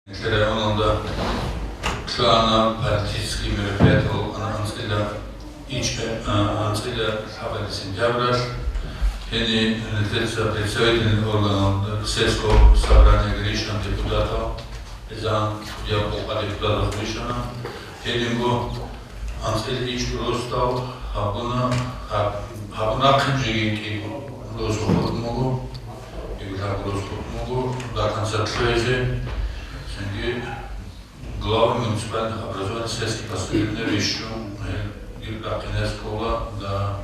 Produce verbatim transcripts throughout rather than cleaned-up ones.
Районалда лъугьана политический мероприятие, анцӀила ичӀ-, а, анцӀила лъабалеб сентябралъ, гьениб нилъеца представительный органал сельского собрания Гришан депутатал, гьезан судья полка депутатал рищана, гьединго анцӀила ичӀ росдал гьабуна, гьаб-, гьабун рахъин жеги кӀиго рос хутӀун буго, кӀиго лъабго рос хутӀун буго, до конца лъугьизе, цинги главы муниципальных образований сельских поселений рищун, э, гьеб рахъине ккола, да,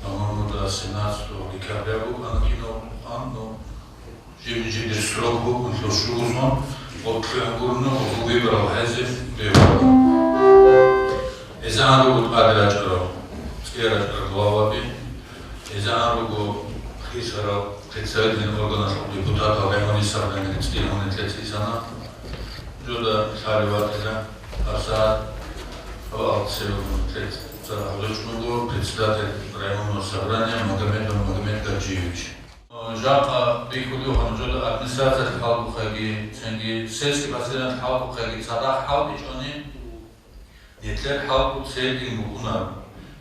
по-моему, до семнадцатого декабря букӀана кино, ан, ну, жиб-жиб срок букӀун лъушугузун, вот лъугӀун гурони, вот выборал гьезе бегьула. Гьезан руго тӀаде рачӀарал, цӀе рачӀарал главаби, гьезан руго хисарал представительный органалъул депутатал районный собрание цӀигьунел лъецӀисана. Жода лъалев ватила гьабсагӀат ва алцевун лъецӀ царахӀ гъечӀун буго председатель районного собрания Магомедов Магомед Гаджиевич. Жакъа бихьулев нужеда администрациялъ хӀалбухъеги, цинги сельский поселениялъ хӀалбухъеги цадахъ хӀалтӀичӀони, нилъер хӀалтӀу церги букӀунаро.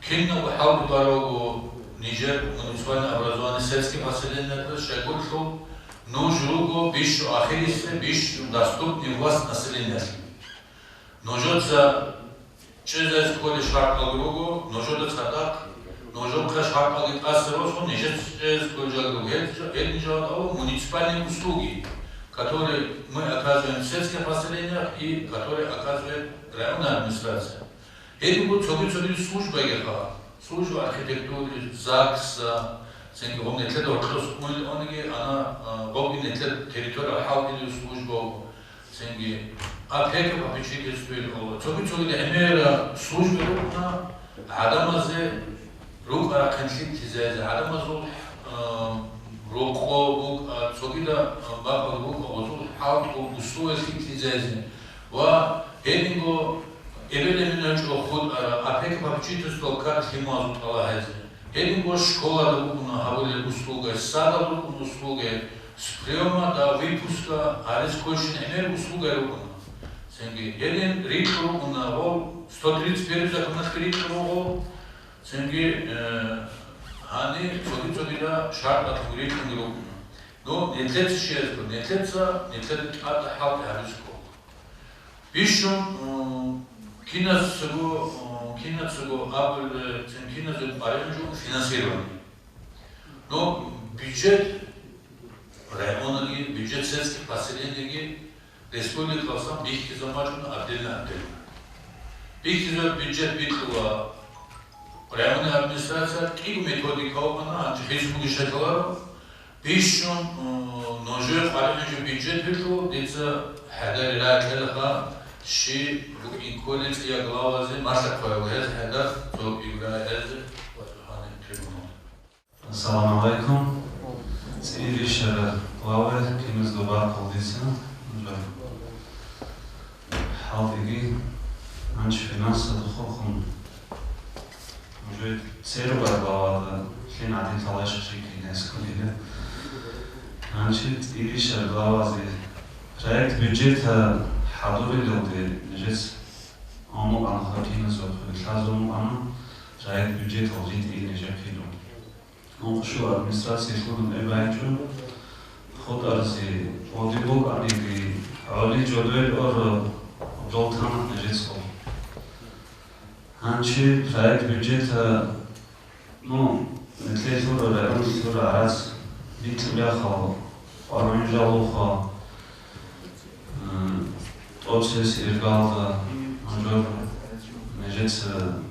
Кинабго хӀалтӀу барого нижер муниципальное образование сельский поселениялда щайгурлъул нуж руго бищун ахирисеб, бищун доступный власть населениялъе. Нужеца чӀезазе кколеб шартӀалги руго, нужеда цадахъ, нужехъе шартӀалги тӀаса росун, нижеца чӀезазе кколеб жо руго. Гьел, гьел жо-, гьел жо-, муниципальные услуги, которые мы оказываем в сельских поселениях и которые оказывает районная администрация. Гьединго цоги-цоги службаги хъа, служба архитектуры, загса, цинги гъоб нилъеда гьоркьос унел ониги, ана, а, гъобги нилъер территория хӀалтӀулев служба, цинги опека попечительствоялъул, цоги-цогида гӀемерал служба рукӀуна гӀадамазе рукӀа-рахъин лъикӀлъизаризе, гӀадамазул, а, рокъо букӀа, цогида, а, бакӀал букӀа, гъозул хӀалтӀу, условия лъикӀлъизаризе ва гьединго эбел-эмен гьечӀо хутӀарал, опека попечительствоялъул кар лъималазул тӀалаб гьезе. Гьединго школада букӀуна гьабулеб услуга, садалда букӀуна услуга, с приёма до выпуска, гьарис кколщин гӀемер услуга рукӀуна. Цинги гьедин рикьа рукӀуна, гъов сто тридцать первый законалъги рикьа руго, цинги, э, гьаниб цоги-цогида шартӀалъун рикьунги рукӀуна. Ну, нилъеца щиясго, нилъеца, нилъеда тӀатӀа хӀалтӀи гьабизе ккола. Бищун, м, киназго, м, киназго абулеб, цин киназго къваригӀун жо финансирование. Но бюджет районаги, бюджет сельских поселениеги республикаласан бихьизаб бачӀуна отдельно-отдельно. Бихьизаб бюджет бикьула районная администрация, кӀиго методика вукӀана, гьанже хисун бугищ гьаларо. Бищун, м, нужее къваригӀинчӀо бюджет вилъу, дица хӀедари ракьелха, щи букӀин кколел цӀия главазе малъа хъвай ва гьез хӀедар цо ибра гьез ва гьаниб трибуна. Ассаламу гӀалайкум. ЦӀирищара главе киназго бахъал дица, нужер хӀалтӀиги, гьанчи финансалда хурхун. Нужер церубар главада лъин гӀадин талащ хъикин гьес кколила. Гьанчи цӀирищар главазе проект бюджета хӀадурилалде нижец амукъана хабкиназухъе лъазумукъана проект бюджетал житӀи нижехъилу. Ункъшула администрациялъун гӀебайчӀун хутӀарзе одибуг аниги гӀоли жодойл оро долтана нижецӀул. Гьанчи проект бюджета, ну, нилъелъура, районлъура гӀарац битӀулахъал, къварунжалухъа, э, тӀоцес иргалда, мажор нижеца,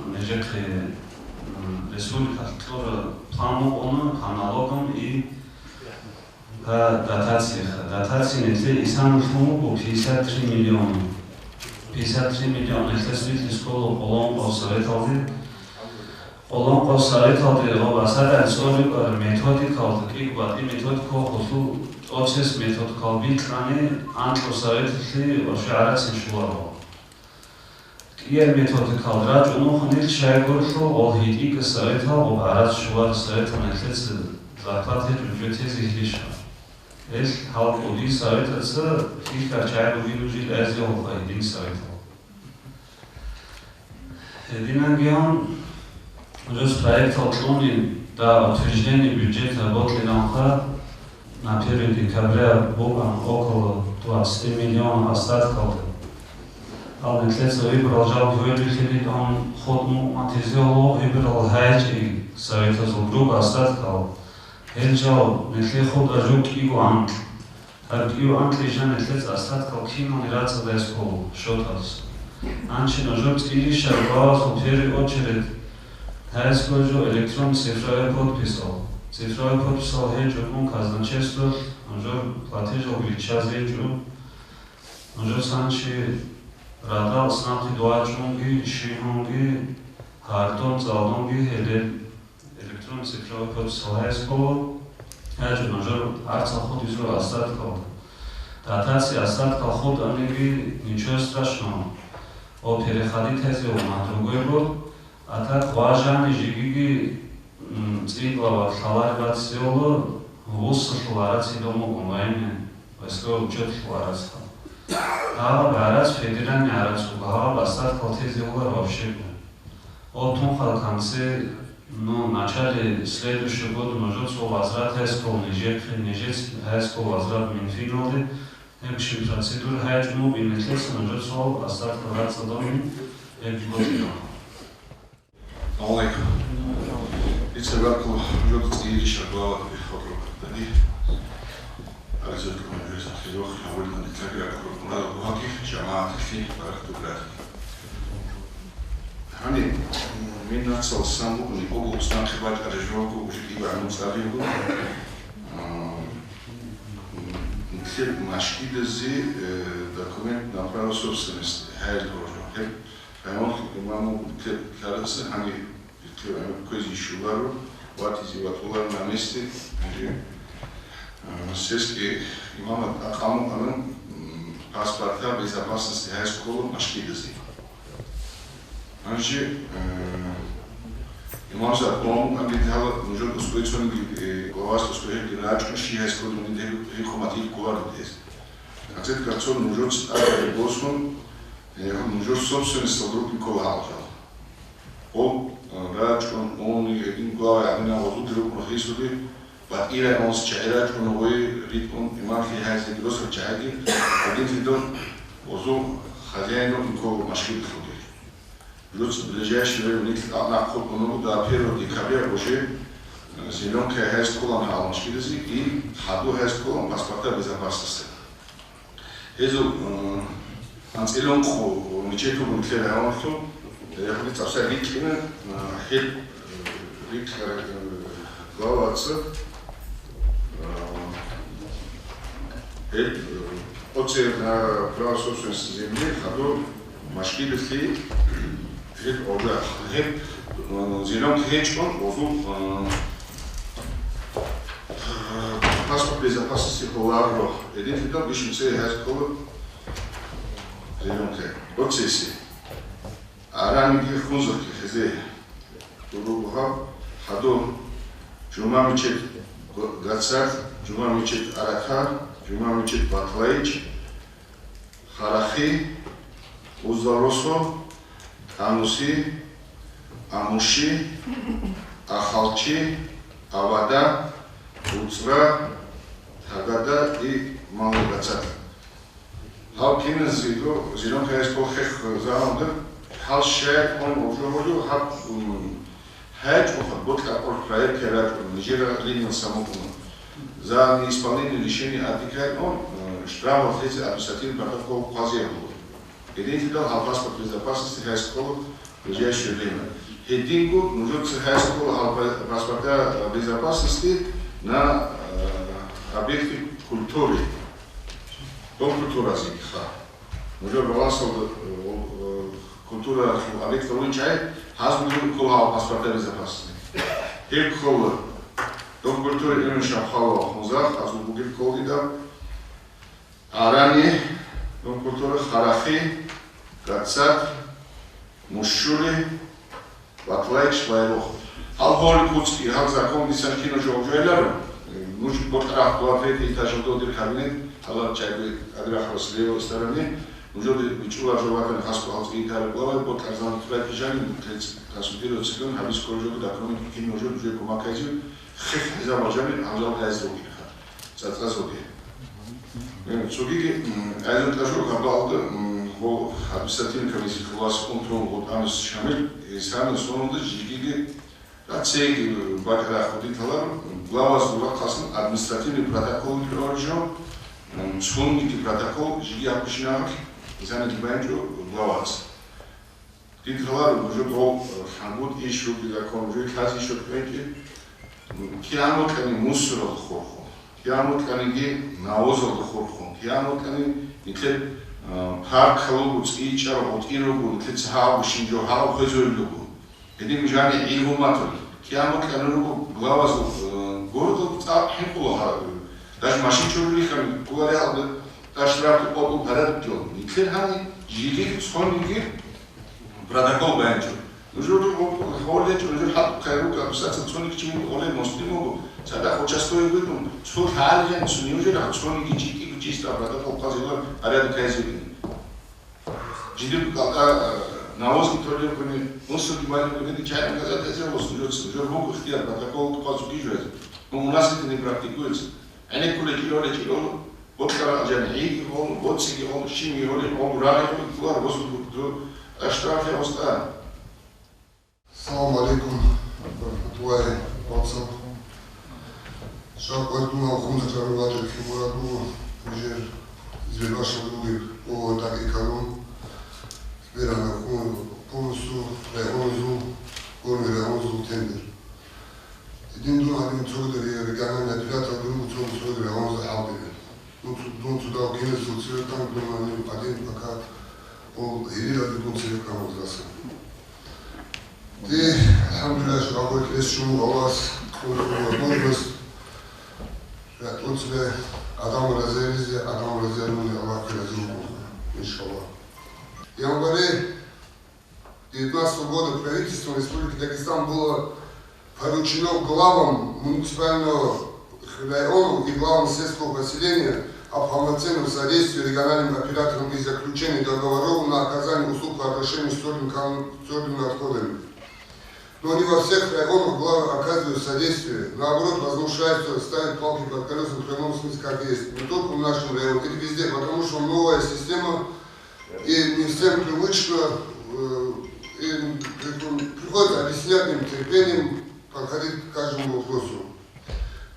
нижехъе, э, республикалъ кьура план букӀуна по налогам и Гьа, дотация, ха. Дотация нилъе исаналъун вуго пятьдесят три миллиона. Пятьдесят три миллион нилъе свитлъи сколо къолонкъо советалде. Къолонкъо советалде гъоб асадан цӀолюкӀар методикалда кӀик батӀи методика хулъу тӀоцес методикал бикьани анкьу советалъе ва шагӀарацин шуларо. КӀияр методикал рачӀунухъанил щайгурелъул гъол гьитӀикӀа советал гъоб гӀарац шулар советал нилъеца зарплата гьечӀо жо тезе гьилищал. Гьел гьал кӀудиял советаца килъ чагӀи ругин жил гӀезегьулха гьедин советал. Гьединанги гьан, жос проектал кьунин, да, утверждение бюджета бокьиланха, на первое декабря букӀан около двадцати миллионов остаткалда. Ал нилъеца выбрал жал гьуеблъилин ун хутӀ мукъматизе гьоло выбрал гьайчӀи советазул друг остаткал. Гьел жал нилъе хутӀа жук кӀиго анкь. Гьаб кӀиго анкьи жанилъец остаткал киналги рацӀцӀадайсхъо шотаз. Анчи нужер цӀилищал главасул первый очередь гьайсхъо жо электронный цифровой подписал. Цифровой подписал гьечӀо мун казначействолъ, нужер платежал риччазе гьечӀо. Нужер санчи радал снахъи дуачӀунги, щигьунги, гьардон цӀалдунги гьелел. Электрон цифровой подписал гьайсхъо, гьачӀо нужер арцахъо дизу остаткалда. Дотация остаткал хутӀаниги, ничего страшного. О, переходить гьезего на другой год, а так важани жигиги, м, цӀикӀла ва лъалари бацӀцӀияло, вуссалъул араци дому умайни, войсковый учетлъул арацха. Гьаб гӀарац федеральный гӀарац буго, гьаб остаткал тезе гьулар вообще. О, тунха в конце, ну, в начале следующего года нужер цо возврат гьайсхъо нижехъе, нижец гьайсхъо возврат Минфиналде, гьебщин процедура гьайчӀун бугин, нилъеца нужер цо остатка рацӀцӀадабин, гьеб жо гьечӀо. Алейкум. Дица баркула, жо цӀири шагбала биххаб рукъадаги. Ариза куман жо сахирох, гьавулгъан дица баркула, мурад бугьаги, жамагӀаталъе баркула. Гьаниб, м, мин нацал сан бугони, буго уснахъе бачӀараб жо буго, уже кӀиба гӀумру цӀалиго. А, м, нилъер машгидазе, э, документ на право собственности гьайил гьоржо. Гьеб Гьайван имаму лъараса гьаниб квезе щоларо, ватизе ватуларо на месте, гьанже, а, сеске имамат акъаму анан, м, паспорта безопасности гьайскола машгидазе. Гьанже, э, имамза акъаму ан битала нужер ускойцони, э, главас ускойги рачӀун щи гьайскола мидеги рихъуматил кулар дидес. Концерт карцон нужер цӀар босун, э, нужер собственность салдрук никола гьалжал. Ол, э, рачӀун, он, гьедин глава гьабина гъозул диру мухӀисули, батӀирай онс чагӀи рачӀун гъой ритӀун имамлъи гьайзе гросар чагӀиги, гьедин лъидон гъозул хозяин рукӀин кколго машгилалъулги. Жуц ближайший время нилъ нахъ хутӀун буго, до первого декабря уже, э, зеленка гьайскулан гьалмашгилази и хадур гьайскулан паспорта безопасности. Гьезул, э, анцӀила ункъо мечеть буго нилъер районалъул, э, яхъуби цӀакъ рикӀкӀина, э, гьеб, э, рикӀкӀараб, э, главаца, э, гьеб, э, оце на право собственности земли хадур машгилалъе Гьеб, гьеб, м, зеленка гьечӀо, гъозул, м, паспорт безопасности холаро. Гьединлъидал бищун цее гьаз ккола зеленка. Оцеси. Араниги хунзахъе хезе. Дуруго гьаб, хадур, жума мечеть Г-, Гацар, жума мечеть Аракар, жума мечеть Батлайич, Харахи, Узларосо, Ануси, Амуши, Ахалчи, Авада, УцӀра, Тагада и Малгацат. Гьал киназего зеленка гьайскул хех заманда гьал щай он обжо гьаб, м, ГьечӀо, бокьа къоркь проект рачӀун, нижера линия самукъуна. За неисполнение решения отвлекает он, э, штраф лъезе административный протокол хъвазе гьабула. Гьединлъидал гьал паспорт безопасности гьайскола ближайшее время. Гьединго нужеца гьайскола гьал па-, паспорта безопасности на, э, объекты культуры. Дом культуразеха. Нужер балансалда, э, э, культуралъул объектал винчӀай, гьазул ккола гьал паспорта безопасности. Гьеб ккола Дом культуры имени Шавхалова Хунзах, гьазул бугеб ккола дида. Арани, Дом культуры, Харахи, Гацат, Мушшули, Батлайич, Лайлох. Гьал гьоркьуцӀги, гьал закон дица кино жо-, жойиларо. Нуж бокьарахъ дугьаб третий этажалда дир кабинет, гьалаб чӀаги аграхъалас левой стороне, нужеде бичӀчӀулаб жо ватани хасго гьалцӀи итараб главай бокьарзан турай кижани, консультироваться гьабиз кколжого документ кин нужер нужер кумакайзив хих хӀизабал жани гьалжал гьайз ругиха. ЦӀацӀазулги. Э, цогиги, м, гьайзул тӀажу гьабалда, м, гъо-, административный комиссия хулас унтун гъутӀанас Шамил, э, сана соналда жигиги Цеги бакӀарахъ диталар главас урахъалъун административный протокол кьоларжо, м, цунги протокол жиги ахъушинагъ, изани гибанчӀо главас. Диталар уже дол, э, хӀамбут иш руги закон, уже лъази иш рукӀенчӀи, м, кигӀан вукӀани мусоралда хурхун, кигӀан вукӀаниги навозалда хурхун, кигӀан вукӀани нилъер, э, парк гьалугу, цӀийчӀарав гъутӀи ругу, нилъер цахӀалгу шинжо гьалаб хвезулел ругу. Гьедин жани гӀигьуматул кияма кьануруго главазул, э, городал цӀакъ хӀинкъула гьараб. Даже машин чурулихъан кколариалда, даже штраф къотӀул гьараб ккола. Нилъер гьани жиги цониги протокол баянчӀо. Нужер гьордечӀо, нужер хӀакъ хайрука, бусаца цониги чи мугӀ оле муслимого, цадахъ участковый витӀун, цо лъалилан цо неужели цониги чӀикӀиго чиста протокол къазилан порядок кайзирни. Жидер кӀалдӀа, э, навозги толевкуни, мусорги балевкуни, чайна газетазе рос, жо, жо буго ихтияр, протокол къвазу гижвез. Ну, у нас это не практикуется. ГӀенеккула кӀирола кӀирола, бокьара жан гӀиги гъол, боцӀиги гъол, щимги гъоли гъол, рагъи гъол, кулар гъол, гъол, гъол, аштрафи гъоста. Салам алейкум ва рахматуллахи ва баракатугьу. Шакъвардун алхумза чарулатир хибурадугу, нижер избирбашалуги о дагикалун, сберана хун полностью районзул, горный районзул тендер. Единдун один цогдер региональный оператор другу цогдер районза халдили. Ну, цу-, ну, цуда кинес церекан, ну, они один пока, о, или один церекан вот. Ты, альхамдулилля, что какой есть чему Аллах, какой возможность. Я тут тебе, Адам разелизе, Адам разелизе, Аллах разелизе, иншаллах. В январе девятнадцатого года правительством Республики Дагестан было поручено главам муниципального района и главам сельского поселения о полноценном содействии региональным операторам и заключении договоров на оказание услуг по обращению с твердым кам-, твердыми отходами. Но не во всех районах главы оказывают содействие, наоборот, возмущаются, ставят палки под колеса в прямом смысле, как есть. Не только в нашем районе, это везде, потому что новая система и не всем привычно, э, и, э, приходится объяснять им терпением, подходить к каждому вопросу.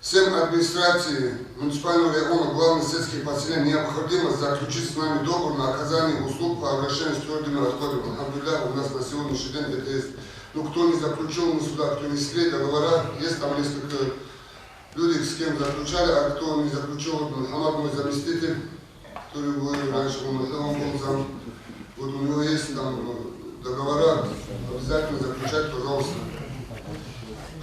Всем администрации муниципального района, главных сельских поселений необходимо заключить с нами договор на оказание услуг по обращению с твердыми отходами. Альхамдулилля, у нас на сегодняшний день это есть. Ну, кто не заключил, мы сюда принесли договора, есть там несколько люди, с кем заключали, а кто не заключил, вот Мухаммад, мой заместитель, который был раньше, он, он был зам. Вот у него есть там, э, договора, обязательно заключать, пожалуйста.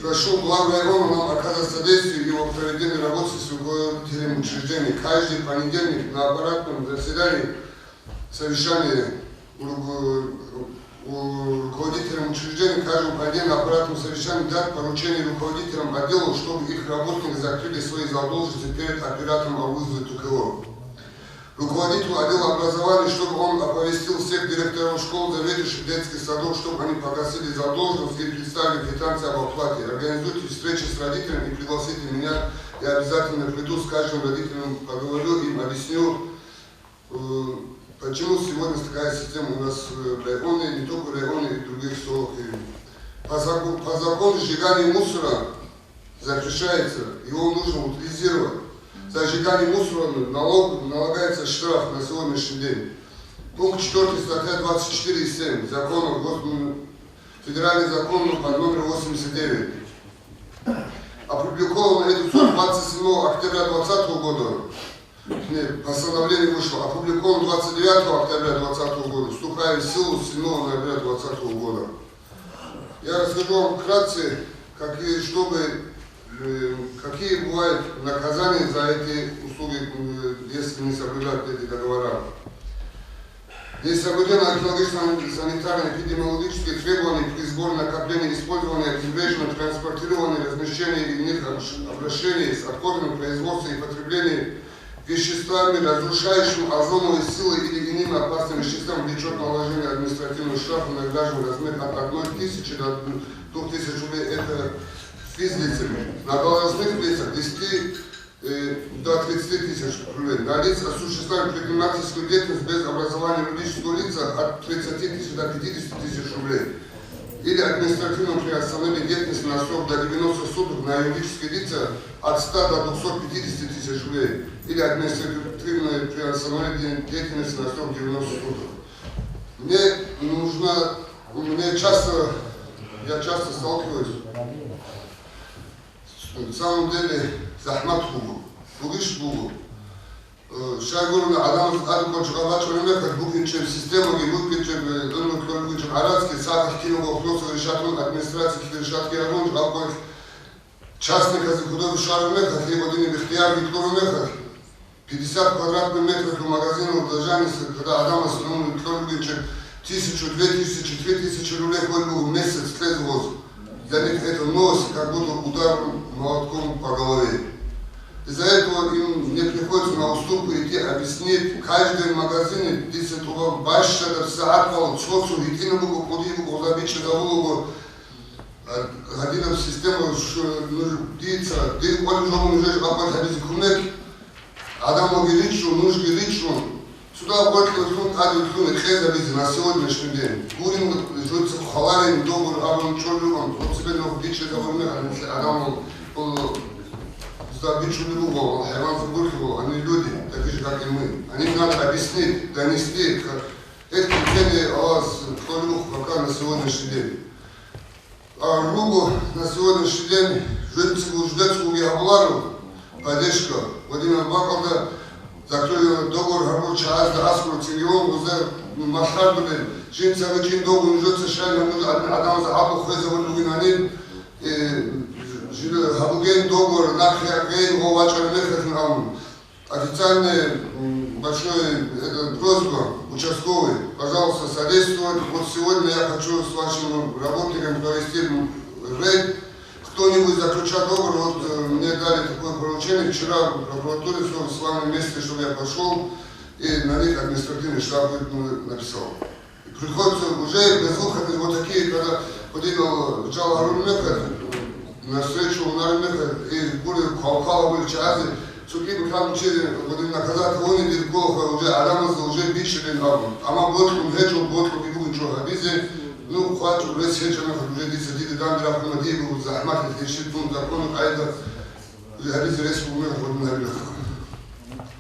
Прошу глав района нам оказать содействие и во проведении работы с руководителями учреждений. Каждый понедельник на аппаратном заседании совещание у руко-, у руководителям учреждений, каждому понедельнику на аппаратном совещании дать поручение руководителям отделов, чтобы их работники закрыли свои задолженности перед оператором о вызове Т К О. Руководителю отдела образования, чтобы он оповестил всех директоров школ, заведующих детских садов, чтобы они погасили задолженность и представили квитанции об оплате. Организуйте встречи с родителями и пригласите меня. Я обязательно приду, с каждым родителем поговорю, им объясню, э, почему сегодня такая система у нас, э, в районе, не только в районе, и в других селах. И по заку-, по закону сжигание мусора запрещается, его нужно утилизировать. За сжигание мусора налог, налагается штраф на сегодняшний день. Пункт четвёртый, статья двадцать четыре и семь закона гос-, федеральный закон под номером восемьдесят девять. Опубликовано это всё двадцать седьмого октября двадцатого года. Нет, постановление вышло, опубликовано двадцать девятого октября двадцатого года, вступает в силу с седьмого ноября двадцатого года. Я расскажу вам вкратце, какие, чтобы, э, какие бывают наказания за эти услуги, э, если не соблюдать эти договора. Несоблюдение археологических, санитарно-эпидемиологических требований при сборе, накоплении, использовании, обезвреживании, транспортировании, размещении и иных обращении с отходами, производстве и потреблении веществами, разрушающими озоновые силы или иными опасными веществами, влечет наложение административного штрафа на граждан в размере от одной тысячи до двух тысяч рублей. Это физлицами. На должностных лицах десяти э, до тридцати тысяч рублей. На лиц, осуществляющих предпринимательскую деятельность без образования юридического лица от тридцати тысяч до пятидесяти тысяч рублей. Или административное приостановление деятельности на срок до девяноста суток на юридические лица от ста до двухсот пятидесяти тысяч рублей. Или административное приостановление деятельности на срок девяноста суток. Мне нужно, мне часто, я часто сталкиваюсь На самом деле, захӀмат буго, бугищ буго. Э, щай гурони, гӀадамаз тӀаде кӀочон бачӀунеб мехалъ букӀинчӀеб системаги, букӀинчӀеб, э, дунмутлъун букӀинчӀеб гӀарацги, сахалъ кинабго вопросал решать гьабун, администрациялъ решать гьабун, жакъа частниказе кодобе щвараб мехалъ, гьеб гьадинаб ихтияр бикьураб мехалъ, пятьдесят квадратных метров магазинал дажаниса, когда гӀадамас нуни кьолебгинчи тысячу, две тысячи, три тысячи рублей хьвел буго месяц кьезе гъоз. Для них это новость, как будто удар молотком по голове. Из-за этого им мне приходится на уступку идти, объяснить. Каждый магазин, дица тӀубаб бащадаб сагӀат бала цо-цо гьитӀина буго, кӀудияб гъоза бичӀчӀизабулаго, Гьадинаб система, ш-, нуж дица, дир къваригӀун нужер ахвал гьабизе кумек, гӀадамалги ричӀчӀун, нужги ричӀчӀун, цо дагь гъоркье вуссун, тӀаде вуссун, рекъезабизе на сегодняшний день. Гурин, жуца хъваларин договор абун чӀолеб, цо цебе нух бичӀчӀизабураб мехалъ, гьанже гӀадамал, о, зда бичӀчӀулеб буго, хӀайван зубурхьи буго, они люди, такие же, как и мы. Они надо объяснить, донести, как, это терпение Аллах, пока на сегодняшний день. А руго на сегодняшний день жинцаго жидецаго гьабуларо поддержка. Вадим бакӀалда закрыли договор гьабурал чагӀазда аскӀор цинги вугозе малъараб бугеб. Жинца гьабичӀин договор нужеца щайилан нуж гӀадин гӀадамазда гӀакълу хвезабулеб бугин гьаниб, э, жи-, гьабугейин договор, нахъе гьабейин гъов вачӀараб мехалъин абун. Официальная, м, большая, это, просьба, участковый, пожалуйста, содействовать. Вот сегодня я хочу с вашим работником провести, м, рейд. Кто-нибудь заключал договор, вот, э, мне дали такое поручение. Вчера в прокуратуре всё, с вами вместе, чтобы я пошёл и на них административный штраф, ну, написал. Приходится уже без выходных вот такие, когда подъехал жал гьарун мехалъ, навстречу унарун мехалъ, и гури квалквала гури чагӀазе, цоги бихъал учили, вот наказать гьуни дир гуроха уже гӀадамазда уже бичӀчӀилин абун. Амма бокьун гьечӀо, бокьун бугин чӀо гьабизе, ну, хъвачӀун рес гьечӀо мехалъ уже дица дида данде рахуна, дие буго захӀмат гьечӀеб дун закону къайда. Гьабизе рес буго мехалъ гьабизе.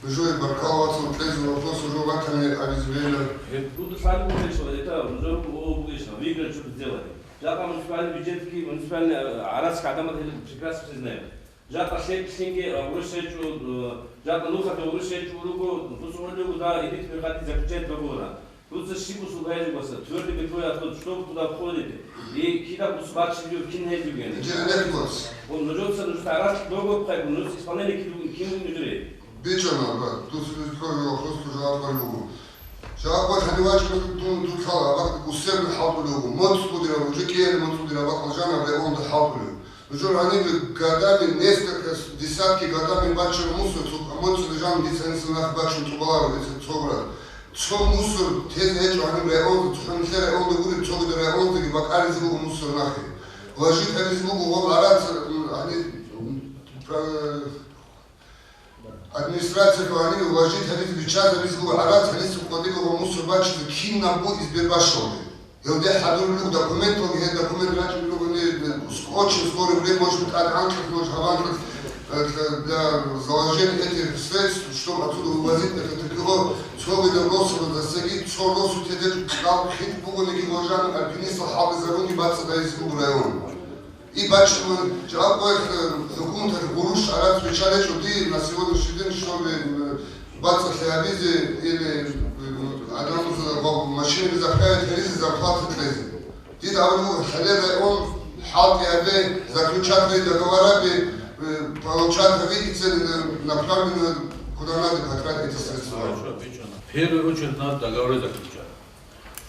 Жо баркалла, вацал, кьезе вопрос уже ватани абизе бегьила. Э, буду с вами, конечно, это уже о, конечно, выиграть что-то сделали. Жакъа муниципальный бюджетки, муниципальный, э, гӀарацги гӀадамал прекрасно все знают. Жакъа лъе-, лъинги, э, урус гьечӀо, э, жакъа нухалъе урус гьечӀо руго, тусугьулего, да, идите, приходите, заключайте договора. Дуца щиб бусурбазе васа, твердый бетвой ответ, что вы туда входите? И кида бус бачили, кин гьезивген? Интернет бос. Он нужеца, нужеца арат договор хайбу, нужеца исполнение кин, кин нужере. Бичана, брат, тут тоже вопрос, тоже ответ бугу. Жаваб хани вачу, дун, дун хала, абак усердно халтулюгу. Моц будира, уже киен моц будира, абак алжана, бе он да халтулю. Нужер гьаниб годами, несколько с-, десятки годами бачун мусор, цо моцӀ лежан дица гьанисанахъ бачун тӀубаларо дица цо гураб. Цо мусор тезе гьечӀо гьаниб районда, цо нилъер районда гуреб, цогидал райондаги бакӀаризе буго мусор нахъе. Вложить гьабизе буго ва гӀарац, м, гьаниб, м, пра-, Администрация гьанив вложить гьабизе, биччазабизе буго гӀарац, гьаниса къватӀибе ва мусор бачизе кинабго избер башалде. Гьелде хӀадурулев документалги, гьел документ рачӀунелъул скотчем скорый время, может быть, тӀад анкьалъ, может, гьаб анкьалъ, э, для заложения этих средств, чтобы отсюда вывозить это Т П О, цогидаб росабазда цеги, цо росу тедер кьал хит бугониги, вложенный альпинистал хӀалбизарунги бацӀцӀадайзе буго район. И бачӀун жаваб гьукуматалъ гъурущ гӀарац биччалечӀо дие на сегодняшний день, чтобы, м, бацӀцӀалъи гьабизе или, м, адамазда ва машинаби заправить гьаризе, зарплата кьезе. Дида абулеб буго, хӀале район хӀалтӀи гьабе, заключать гьабе договораби, э, получать гьабе и цели, э, направлены куда надо потратить эти средства. Хорошо, бичӀчӀана. В первую очередь надо договоры заключать.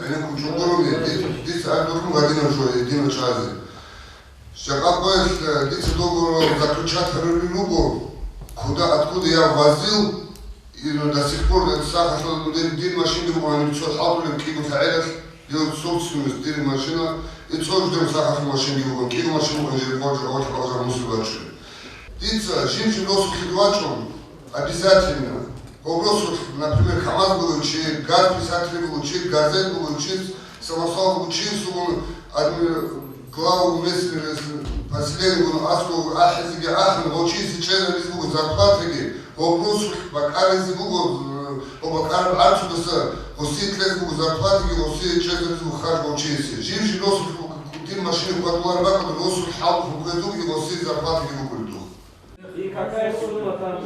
гӀенеккун чӀун гурони, ди-, дица гьаб дурхъун гьадинаб жо, гьединав чӀазе. Жакъа къоялъ, э, дица договор заключать гьарулел руго, куда, откуда я возил, и, ну, до сих пор, это сахалъул, ну, дир, дир машинги буго, гьаниб цо хӀалтӀулеб кӀиго лъагӀелалъ, дир собственность, дир машина, и цо ждем сахалъул машинги буго, кӀиго машин буго, жир гъоржа, гъоржа, гъоржа мусор бачӀунеб. Дица жим-жим росулъе вачӀун, обязательно. Гъоб росулъ, например, КамАЗ бугев чи, газ писатель бугев чи, газет бугев чи, самосвал бугев чи, сугун адми-, главу местного поселения гун аскӀов ахӀизеги ахӀун, гъов чиясе чӀезаризе буго зарплатаги, гъоб росулъ бакӀаризе буго, э, гъоб бакӀараб гӀарцудаса гъосие кьезе буго зарплатаги, гъосие чӀезаризе буго харж гъов чиясе. Жив-жив росулъ дир машина хьвадулареб бакӀалда росулъ хӀалтӀухъун кквезулги гъосие зарплатаги букӀулеб дуго. И какая сумма там?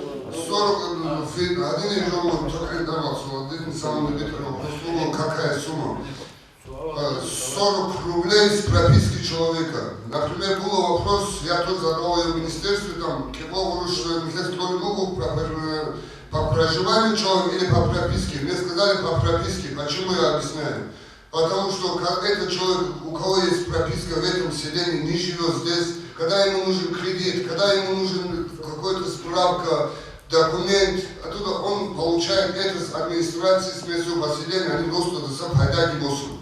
Сорок, э, фи-, один из жёлоб токарин дармал сумма, один самый битвый вопрос, какая сумма? Э, сорок рублей с прописки человека. Например, был вопрос, я тоже задавал её в министерстве, там, кӀикъого гъурущ нилъеца кьолеб буго, по, по проживанию человека или по прописке. Мне сказали, по прописке. Почему, я объясняю. Потому что как этот человек, у кого есть прописка в этом селении, не живет здесь, когда ему нужен кредит, когда ему нужен какой-то справка, документ, оттуда он получает это с администрации, с местного поселения, они просто за пайдаги босун.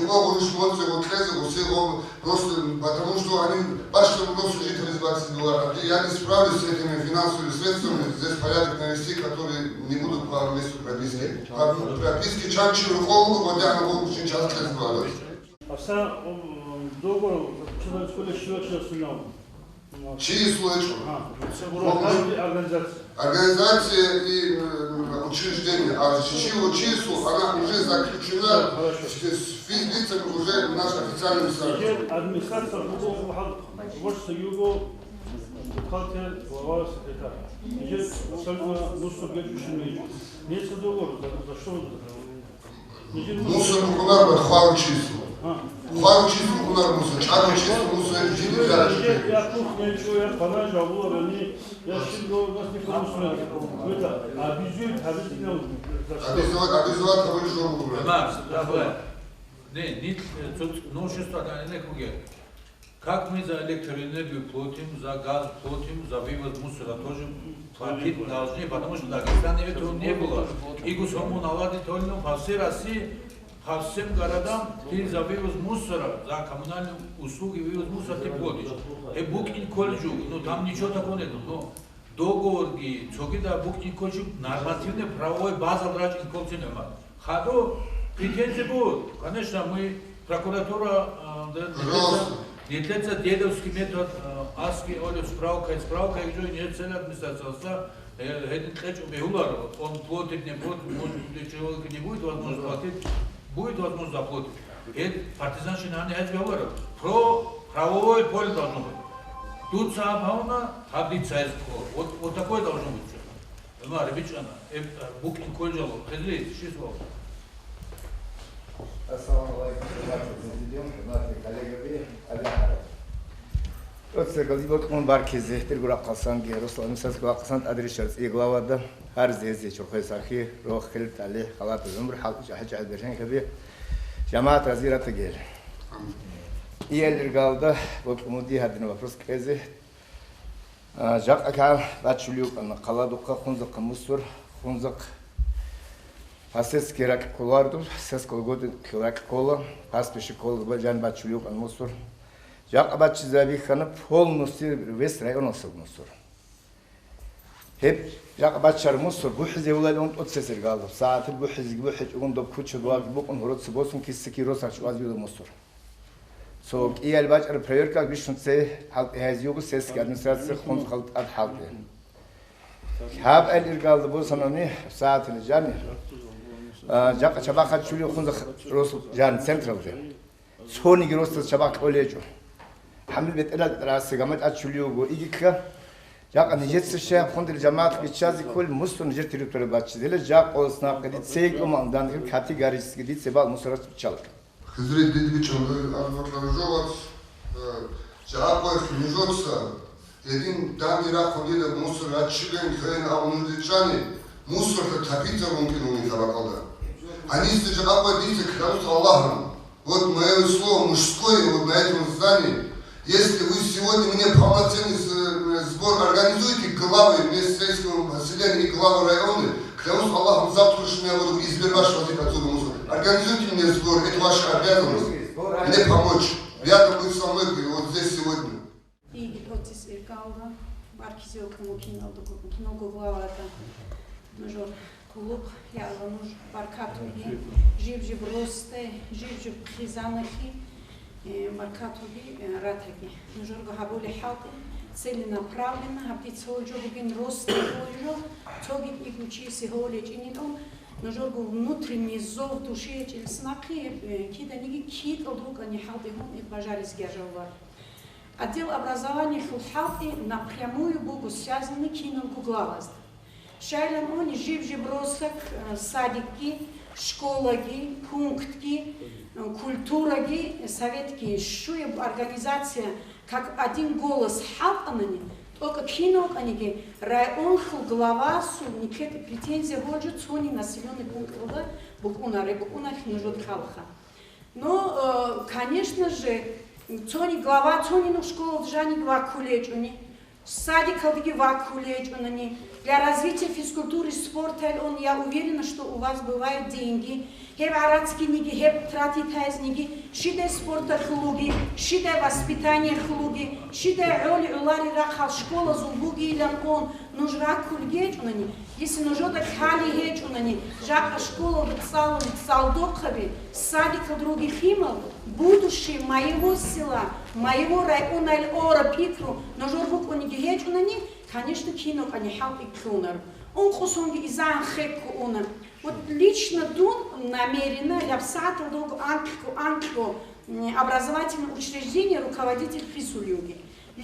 Кого лишь вот его кресло, вот его просто, потому что они башню просто жить из двадцать долларов. Я не справлюсь с этими финансовыми средствами, здесь порядок навести, которые не будут по месту прописки. По прописке чанчи руколу, вот я могу очень часто складывать. А вся, м, договор заключается число чего сигнал? Число чего? А, организация. Организация и, э, учреждение. А число, число, она уже заключена с, с физлицами уже наш официальный сайт. Администрация, бухгалтер, глава, секретарь. Абсолютно мусор гечушин. Нечего договор, за, за что он? Мусор букӀунар хварав число. Хварав число букӀунар мусор, чӀарав число мусор, жиди. Я кухня, я панель, я щит, у нас никого не смотрит. Это обязует, обязательно. Обязывать, обязывать, а вы что? Не, не, э, тут новшество, да, не круге. Как мы за электроэнергию платим, за газ платим, за вывоз мусора тоже платить должны, потому что в Дагестане этого не было. И государство наладит только по всей России, по всем городам ты за вывоз мусора, за коммунальные услуги вывоз мусора ты платишь. Э, букин колледжу, ну там ничего такого нет. Но договорги, цогида букин колледжу, нормативный правовой база рачӀин колледжу нема. Хадуб, претензии будут. Конечно, мы, прокуратура, э, да, нилъеца, нилъеца дедовский метод, э, аски, оли, справка, справка, и жо, не целая администрация, э, гьедин кьечӀун бегьуларо. Он платит, не платит, может быть, человек не будет возможность платить, будет возможность заплатить. Гьед партизанщина гьаниб гьез бегьуларо. Про правовое поле должно быть. Дуца гьаб гьавуна, гьаб дица гьез ккола. Вот, вот такое должно быть всё. Ма, рибичӀана, эб-, букӀин кколчӀало, хезли, щис вав? Ассаламу алейкум, хӀурматул президент, хӀурматул коллегаби, Аллагь. Церкалги бокьун баркизе, диргун рахъалсанги, Руслан Мисацкий вахъасан тӀадрищал цӀие главада, гьар зезе чорхое сахи, рохел, талихӀ, халатаб гӀумру, хӀалкӀи чӀахӀи-чӀахӀи бержанхаби, жамагӀат разиратагел. Иялиргалда бокьун буди гьадин вопрос кьезе, А, жакъа кан бачулев вукӀана, хъаладухъа Хунзахъа мусор, Хунзахъ пасецкий ракь кколардул, сескал годин ракь ккола, пастбище ккола, жан бачулев вукӀана мусор. Жакъа баччизе бихьана полностью весь районалъул мусор. Гьеб жакъа бачараб мусор бухӀизевулел ун тӀоцесергал, сагӀатил бухӀизеги бухӀичӀогун доб куча буаги букӀун гьороца босун киса-киро сарчӀвазбила мусор. Цо кӀиял бачӀараб проверкаялъ бищун цей хӀалтӀи гьайзе його сесги администрация хунзахъал тӀад хӀалтӀи. Гьаб эл иргалда босанани сагӀатил жани, а, жакъа чабахъ чули хунзахъ рос жан централде. Цониги росдал чабахъ кьолечӀо. ХӀамил бетӀерал расе гамачӀ ачулев вуго игикка. Жакъа нижеца щай хундил жамагӀат биччазе кколел мусор нижер территория баччизела жакъа оснахъе дица гьикӀумал дандил категорически дица бал мусорас биччала. Хизри дид бичӀун, э, арзмакьаржо вац, э, жакъа нижоца Гьедин данде рахъун дида мусор раччилин ккейин абун нужеца чӀани, мусорлъа тапица рункъин вугин тӀабакъалда. Гьаниса жакъа дица клянусь Аллахом, вот моё слово мужское, вот на этом здании, если вы сегодня мне полноценный с-, э, сбор организуете, главы местного сельского поселения и главы района, клянусь Аллахом, завтра же я буду избирать ваш вазиф отсюда мусор. Организуйте мне сбор, это ваша обязанность. Мне помочь. Рядом быть со мной, вот здесь сегодня. Иги процесс иркалда, баркизе окуну киналда, киного главата. Нуж кулуб, я нуж баркатуги, жиб-жиб росте, жиб-жиб хизанахи, э, баркатуги, э, ратаги. Нужерго гьабули хӀалтӀи, целенаправленно, гьаб дица гьолжо бугин росте гьолжо, цоги игучи сигьоле чинитӀун, нужерго внутренний зов души гьечӀил снахъи, э, киданиги китӀал рукӀани хӀалтӀи гьун, э, бажаризги ажалвар. Отдел образованиялъул хӀалтӀи напрямую буго связаны киналго главазда. Щайилан они жиб-жиб росхак, э, садикги, школаги, пунктги, э, культураги, советги, щуяб организация как один голос хӀалтӀанани, тӀокӀаб кинав вукӀаниги, районлъул главасул никеда претензия гьолжо цони населённый пункталда букӀунареб букӀуналъ нужер халха. Ну, э, конечно же, цони глава, цони ну школалда жаниги ваккулечӀуни, садикалдеги ваккулечӀунани, для развития физкультуры и спорта, он, я уверена, что у вас бывают деньги. Гьеб гӀарацкиниги, гьеб тратитайзниги, щидай спорталъулги, щидай воспитаниялъулги, щидай гӀоли гӀолари рахъал школазул бугилан он, нуж раккулгечӀунани, Если нужеда лъали гьечӀунани, жакъа школалда цӀалун цӀалдохъаби, садикалда руги лъимал, будущее моего села, моего района ил ора пикру нужер букӀуниги гьечӀунани, конечно, кинокъани хӀалтӀи ккунар. Ункъусунги изан хекку уна. Вот лично дун намеренно лябсагӀаталда вуго анкьго-анкьго, м, образовательное учреждение руководитель хисулиуги.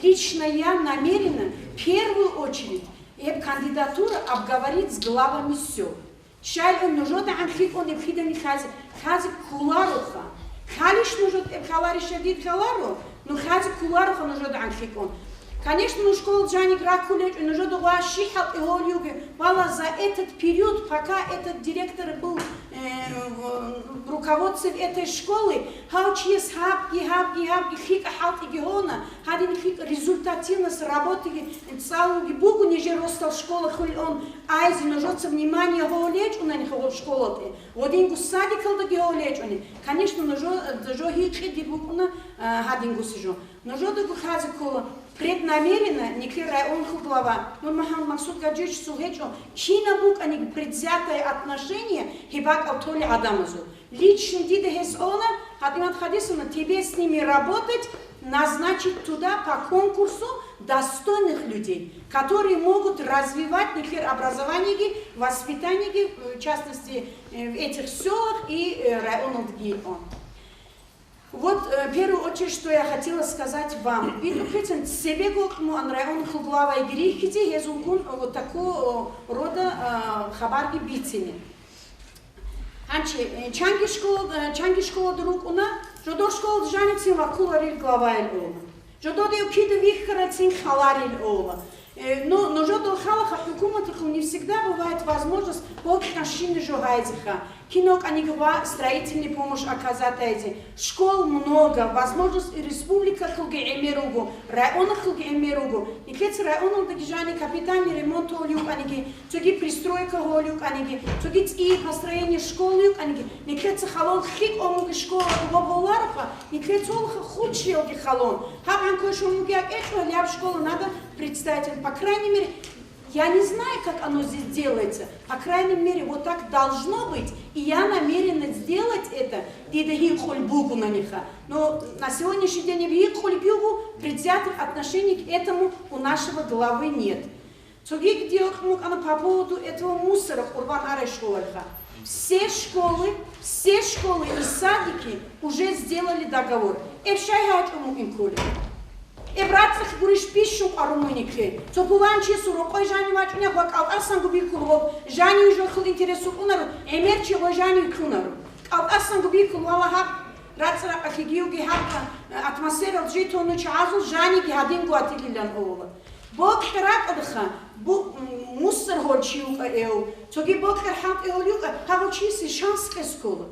Лично я намеренно в первую очередь Гьеб кандидатура обговорить с главами сёл. Щайилан нужеда гӀанлъикӀун эб хидани хьази, хьази кколароха. Хьалищ нужеда эб хьаларищ дид хьаларо, ну хьази кколароха нужеда гӀанлъикӀун. Конечно, ну школа жаник раккулечӀо, нужеда гъва щихӀал тӀегьолюги, вала за этот период, пока этот директор был, э, в, в руководстве этой школы, гьав чияс гьабги, гьабги, гьабги, лъикӀа хӀалтӀиги гьона, гьадин лъикӀа результативность работиги, ЦӀалуги буго нижер росдал школа хьулун, айзи нужеца внимание гьолечӀунани гьаб школалде, гъодинго садикалдаги гьолечӀуни. Конечно, нужо, жо гьикъи дир букӀуна, а, гьадинго сижо. Нужедаго хьазе ккола преднамеренно никлер районху глава Нурмахамад Максуд Гаджиевичасул гьечӀо, кина букӀаниги предвзятое отношение гьеб бакӀал толи гӀадамазул. Лично дида гьес она, Патимат Хадисовна, тебе с ними работать, назначить туда по конкурсу достойных людей, которые могут развивать нехер образованиеги, воспитаниеги, в частности, э, в этих сёлах и, э, районах ГИО. Вот, э, в первую очередь, что я хотела сказать вам. Биту пицин цебе гокмуан район хуглавай грихиди, гьезулгун вот такого рода, э, хабарги бицини. Гьанчи, э, чанги школа, э, чанги школада рукӀуна, жодор школада жаницин ваккуларил главаил ола. Жододев кида вихьарацин халарил ола. Э, ну, нужодо халаха хӀукуматахъун не всегда бывает возможность бокьанщина жо гьайзиха. Кино кӀанигва строительный помощь оказать айзи. Школ много, возможность и республикахъулги гӀемер руго, районахъулги гӀемер руго. Никец районалдаги жани капитальный ремонт олиукӀаниги, Цоги пристройка гьолюкӀаниги, цоги цӀи построение школаюкӀаниги, никлеца халон хикӀ омуги школа гъоб гьолароха, никлецолха хучиялги халон. Гьаб гьанкой шумуги акӀечӀо, ляб школа надо представитель, по крайней мере, Я не знаю, как оно здесь делается. По крайней мере, вот так должно быть. И я намерена сделать это. Дида гьикъулеб бугонаниха. Но на сегодняшний день гьикъулеб буго, предвзятых отношений к этому у нашего главы нет. Цогиги дида гьикъун букӀана по поводу этого мусора, Къурбан арай школалъха. Все школы, все школы и садики уже сделали договор. Эб щай гьачӀун мугӀин кколеб? Эб рацӀцӀалъ гурищ бищун къварун мунике? Цо пуланчиясул рокъой жанив вачӀунеб ва кӀалтӀасанго биккун гъоб жаниве жохъул интерес букӀунаро, гӀемер чи гъой жанив ккунаро. КӀалтӀасанго биккун вала гьаб рацӀцӀа-ракъалъе гиюги гьаб, э, атмосферал житун чагӀазул жаниги гьадинго атилилан ола. Бокьа ракӀалдеха, бу-, м, мусор гьол чи вукӀа эв, цоги бокьар хӀалтӀи гьол юкӀа, гьагъав чиясе шанс кьес ккола.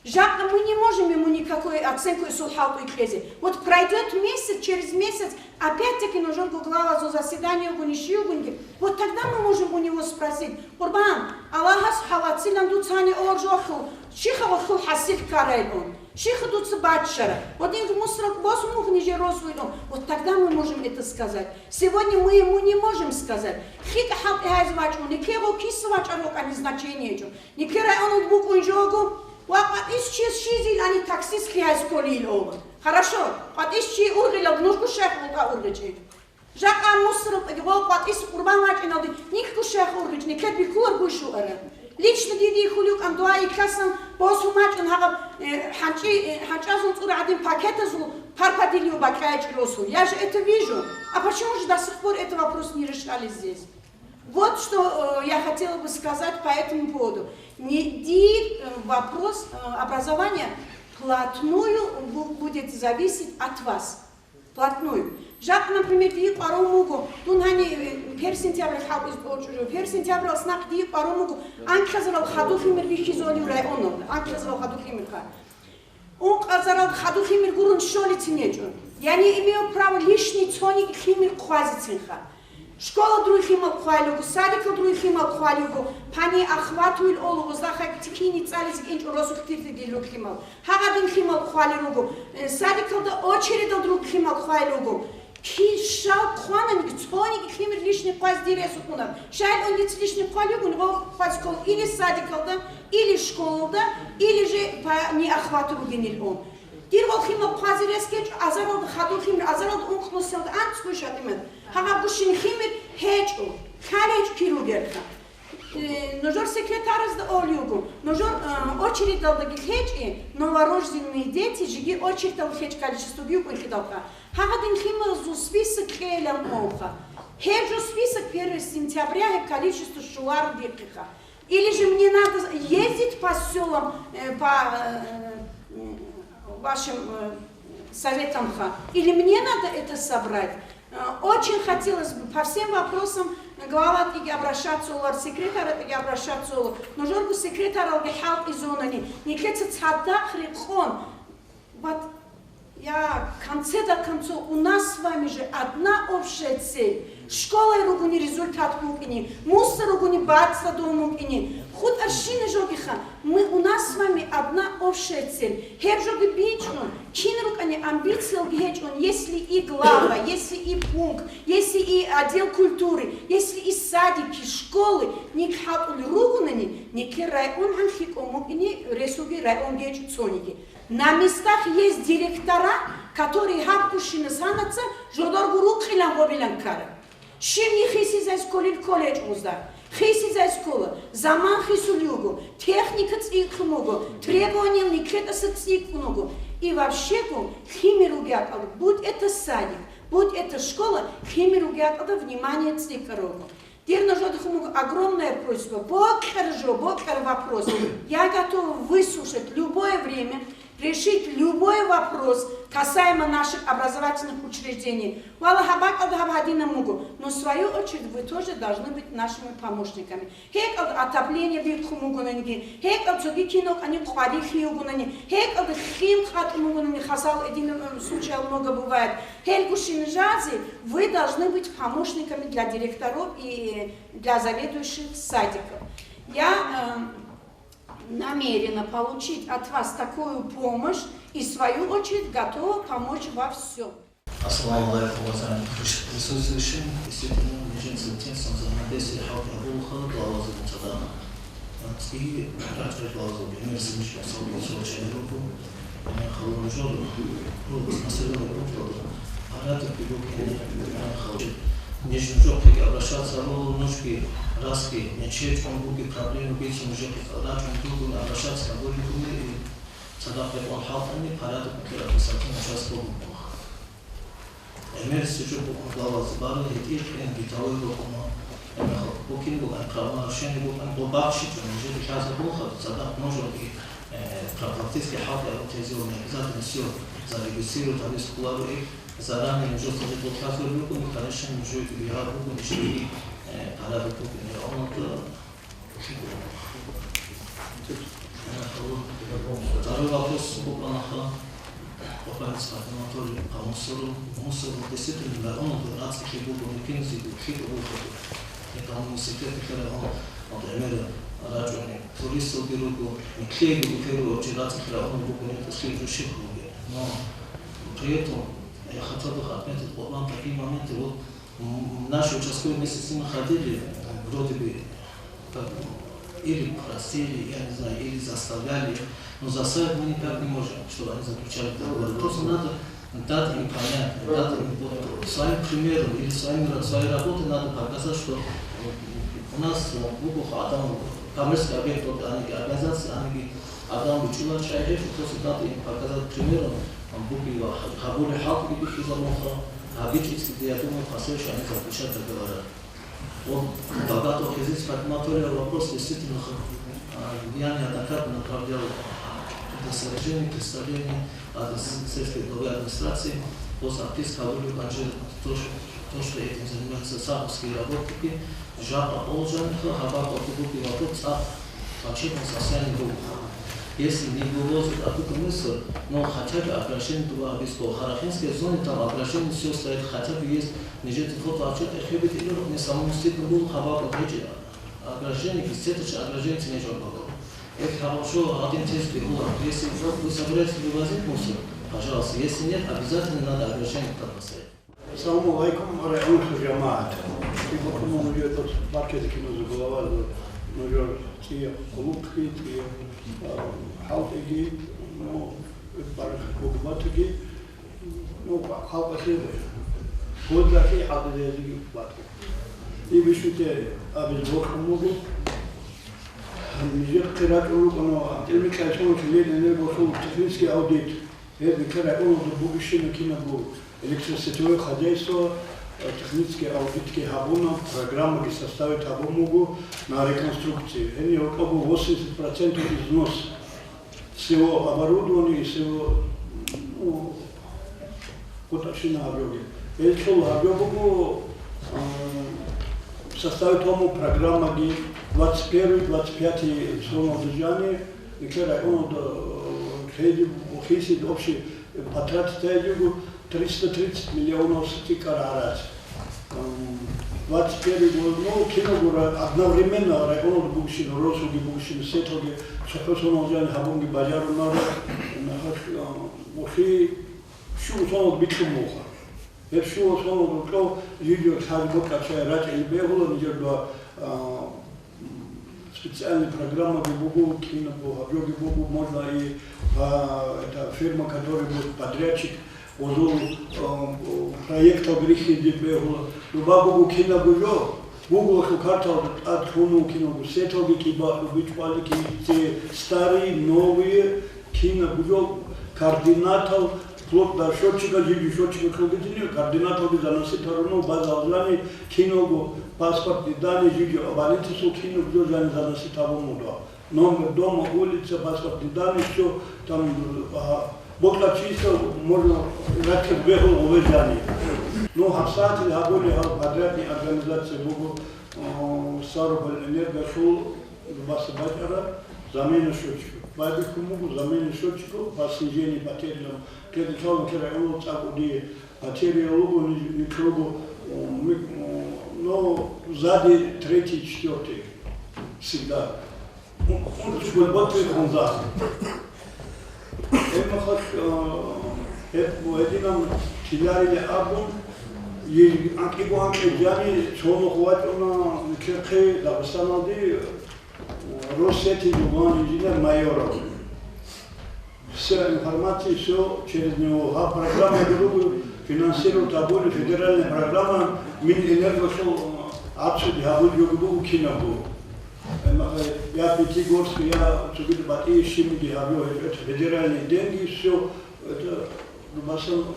Жакъа мы не можем ему никакую оценку эсул хӀалтӀуй кьезе. Вот пройдёт месяц, через месяц, опять-таки нужерго главазул заседание угони щи угунги, вот тогда мы можем у него спросить: «Къурбан, Аллагьас хӀалацилан дуца гьанив ор жохъул, щиха вахъул хӀасил ккарайгун? Щиха дуца баччара? Вот инги мусрал босун мух нижер росуйлун». Вот тогда мы можем это сказать. Сегодня мы ему не можем сказать. ХитӀа хӀалтӀи гьайзе вачӀун, никего киса вачӀарукъани значение гьечӀо. Нике районул букӀун жого, ва къватӀис чияс щизилани таксист лъигьайс кколил ова. Хорошо, къватӀис чи ургъилал нужго шайх вукӀа ургъичӀи. Жакъа мусрал гъо къватӀис Къурбан вачӀиналде никго шайх ургъичӀ, нике биккуларго щуара. Лично диде хьулукъан дуа икласан босун вачӀун гьагъаб, э, хӀанчӀи, э, хӀанчӀазул цӀура гӀадин пакетазул парпадилио бакӀайчӀи росул. Я же это вижу. А почему же до сих пор этот вопрос не решали здесь? Вот что, э, я хотела бы сказать по этому поводу. Не, ди-, э, вопрос, э, образования вплотную бу-, будет зависеть от вас. Вплотную. Жакъ, например, дие къварун вуго, дун гьани, э, первого сентября хӀалтӀизе тӀочӀо жо. Первого сентября снахъ дие къварун вуго, анкьазарал хадур лъимер бихьизолев районал, анкьазарал хадур лъимерха. Ункъазарал хадур лъимер гурун щолицин гьечӀо. Я не имею права лишний цониги лъимер хъвазецинха. Школа друй лъимал хъвалуго, садикал друй лъимал хъвалуго, пани ахватуил олуго, захъа тикини цӀализе кӀинчӀо росулъ тиртиги лъимал. Гьагъадин лъимал хъвали руго, э, садикалда очередал друг лъимал хъвали руго. Кишал хъвананги, цониги лъимер лишний хъваз дир ресукъунаб. Шайил он дица лишний хъвали ругин, гъо хъваз ккол или садикалда, или школалда, или же пани ахвату ругинил он. Дир гъо лъимал хъвазе рес гьечӀо, азаралда хадур лъимер, азаралда ункънусиялда анцӀго шатӀимат. Гьагъаб гущин лъимер гьечӀо, лъалечӀ киругерха. Э, нужер секретарасда олиуго, нужер, э, очередалдаги лъечӀи, новорожденные дети жиги очередал лъечӀ количествоги юкӀун хидалха. Гьагъадин лъималазул список кьейилан олха. Гьеб жо список первого сентября гьеб количество щуларо дихъиха. Или же мне надо ездить по сёлам, э, по, э, м, вашим, э, советамха. Или мне надо это собрать. Э, очень хотелось бы по всем вопросам главатӀиги обращаться олар, секретаратӀиги обращаться олар. Нужерго секретаралги хӀалтӀизонани, никеца цадахъ рекъон. Вот, я, в конце до концов, у нас с вами же одна общая цель. Школай ругуни результат букӀини, мусор ругуни бацӀцӀадул мукӀини. ХутӀарщина жогиха, мы, у нас с вами одна общая цель. Гьеб жоги бичӀун, кин рукӀани амбициялги гьечӀун, если и глава, если и пункт, если и отдел культуры, если и садики, школы, ник хӀалтӀул ругунани, нике район гьанлъи кӀун мукӀини, ресуги район гьечӀо цониги. На местах есть директора, которые гьаб кущина санаца жодорго рукъилан гъобилан ккараб. Щибни хисизайс кколил кколечӀ гъузда. Хисизайс ккола, заман хисулев вуго, техника цӀикӀкӀун вуго, требования никлетаса цӀикӀкӀун вуго. И вообще-го, лъимер ругеакъал, будь это садик, будь это школа, лъимер ругеакъалда внимание цӀикӀкӀарого. Дир нужеда хьун буго огромная просьба, бокьара жо, бокьара вопрос. Я готова выслушать любое время, решить любой вопрос, касаемо наших образовательных учреждений. Вала гьаб бакӀалда гьаб гьадинаб буго, но в свою очередь вы тоже должны быть нашими помощниками. ГьекӀалда отопление бихъун бугонаниги, гьекӀал цоги кинал кӀани къварилъи югонани, гьекӀалда хим къатӀун бугонани, хасал эдинаб случайл много бывает. Гьелгущин жази, вы должны быть помощниками для директоров и для заведующих садиков. Я, э, намерена получить от вас такую помощь и, в свою очередь, готова помочь во всём. Ассаламу алейкум, уважаемые присутствующие. Действительно, меженцев тенцом взаимодействие хал я был хал главаза мутадана. Ци рача главаза бемер симиш масал босо чайру. Ана халун жор, ну, населённый пункт, порядок и букин, ана халун. Нижнем жопе обращаться ролу ножки, раски, мечеть, он буки проблему бицу уже рачун другу обращаться на более и цадахъ бекъон хӀалтӀани порядок букин административный участок буго. Эмер сужу букӀун главаз бару гьитӀир кьен битавой букӀуна. Эмер букин букӀан правонарушение букӀан бо бахшичӀун, жеги лъаза бухъа, цадахъ нужен и, э, профилактический хӀалтӀи абун тезион, обязательно всё зарегистрировать гьабиз кколаро и заранее нужеца жеги лъаза букӀун, конечно, нужеги бигьа букӀун, ишги, э, порядок букӀун, я, он вот, э, Второй вопрос буквально ха. Опять Анатолий Амусору. Амусору действительно, да, он был рацкий был, он кинзи был, хит был хит. Это университет, когда он, он, например, рачуни, туристов берут, он, и клей был, первый очень рацкий, когда он был, это след души был. Но при этом я хотел бы отметить, вот вам такие моменты, вот, м, наши участковые вместе с ними ходили, вроде бы, как, ну, или просили, я не знаю, или заставляли. Но заставить мы никак не можем, чтобы они заключали договор. Просто надо дать им понять, дать им вот своим примером или своим, своей работой надо показать, что, э, у нас, э, в Буху Адам, коммерческий объект, вот, они, организации, они Адам бичӀчӀуларчӀай гьеб, просто надо им показать примером, там, бугила гьабулеб хӀалтӀиги бихьизабунха, гьабичӀицӀиги, я думаю, последующие они заключат договора. Вот богатого хозяйства Анатолия вопрос действительно х-, а, я неоднократно направлял предостережение, представление от с-, сельской главы администрации по записке Гаврилов Анжелы, то, что, то, что этим занимаются саховские работники, жаба Олжанха, Хабаков Тубуки вопрос ЦӀакъ почетном состоянии был. Если не вывозят оттуда мусор, но хотя бы ограждение было обязательно. В Харахинской зоне там ограждение все стоит, хотя бы есть нижете фотоотчет, эхебит или не самому стыдно было, Хабаков Гечи ограждение, сеточное ограждение не было. Это хорошо, один тест было. Если вы собираетесь вывозить мусор, пожалуйста. Если нет, обязательно надо ограждение там поставить. Саламу алейкум, районный жамаат. И бокуна нужер тот маркезе кино глава, нужер цӀия хъулухъги, цӀия, а, хӀалтӀиги, ну, барх бугбатги, ну, халкъалъе гъозлъи хӀалтӀизеги батги. И бищунте абиз бокьун буго. Нижер хъирачӀун рукӀуна, ТӀирмикьайсун чилел энергосул технический аудит. Гьеб нилъер районалда бугищина кинабго электросетевое хозяйство, э, технический аудитги гьабуна, программаги составить гьабун буго на реконструкцию. Гьенир гьоркьоб восемьдесят процентов износ. Всего оборудования и всего, ну, кутакщина гьаб йоги. Гьелъул гьаб йогого, э, составить гьабун программаги двадцать первый, двадцать пятый соналда жани, Нилъер районалда, э, хӀеди, хисид общий, э, потратить гьайги буго триста тридцать миллионов сити кӀар гӀарац. М, двадцать первый год, ну, кинабго ра-, одновременно районалда бугищин, росулги бугищин, сеталги, цохӀо соналда жани гьабунги бажарунаро, нахъ, э, ухи щуго соналда бикьун буго. Гьеб щуго соналда рукӀов жидер лъази бокьарчӀей рачӀине бегьула нижер дова, а, специальный программаби буго, кинабго гьаб йоги буго, можно и, а, это фирма, который будет подрядчик, гъозул, а, проектал рихьизе бегьула. Дуба буго кинабго жо, Гуглалъул карталда тӀад лъун вукӀинаго сеталги кибакьу бичӀвали кибице старые, новые, кинабго жо координатал, вплоть до счётчика, жиги счётчика кьугитине, координаталги заносить гьаруна, база алжани, киналго паспортный данные, жиги абонентисул кинабго жо жани заносить гьабун буго. Номер дома, улица, паспортный данные, всё там, а, бокьарчиясда можно ратир бегьул гъове жани. Ну, гьабсагӀатил гьабули гьал подрядный организация буго, а, Ставропольэнергосул баса бачӀараб замена счётчиков. Байбихьун буго замена счётчиков по снижению потерь. Кедр чалун кера гӀумру цӀакъ уди потеря луго, ни-, нилъ руго, о, ми-, о, но сзади третий, четвёртый всегда. Ун-, ункъчӀ гулбатуй хунза. Гьеб мехалъ, э, Гьеб гьединан ккеларилан абун, ил анкьго анкье жани цо нух вачӀуна нилъехъе Дагъистаналде, Россети журналист инженер Майоров. Вся информация, всё через него. Гьаб программа гьабулеб, финансировать гьабулеб федеральная программа, Минэнергосул, э, отсюда гьабулеб буго кинабго. Э, ма-, э, я Пятигорск, я цогидал батӀияб щибниги гьабизе гьечӀо, это федеральные деньги, всё, это, ну, в основном,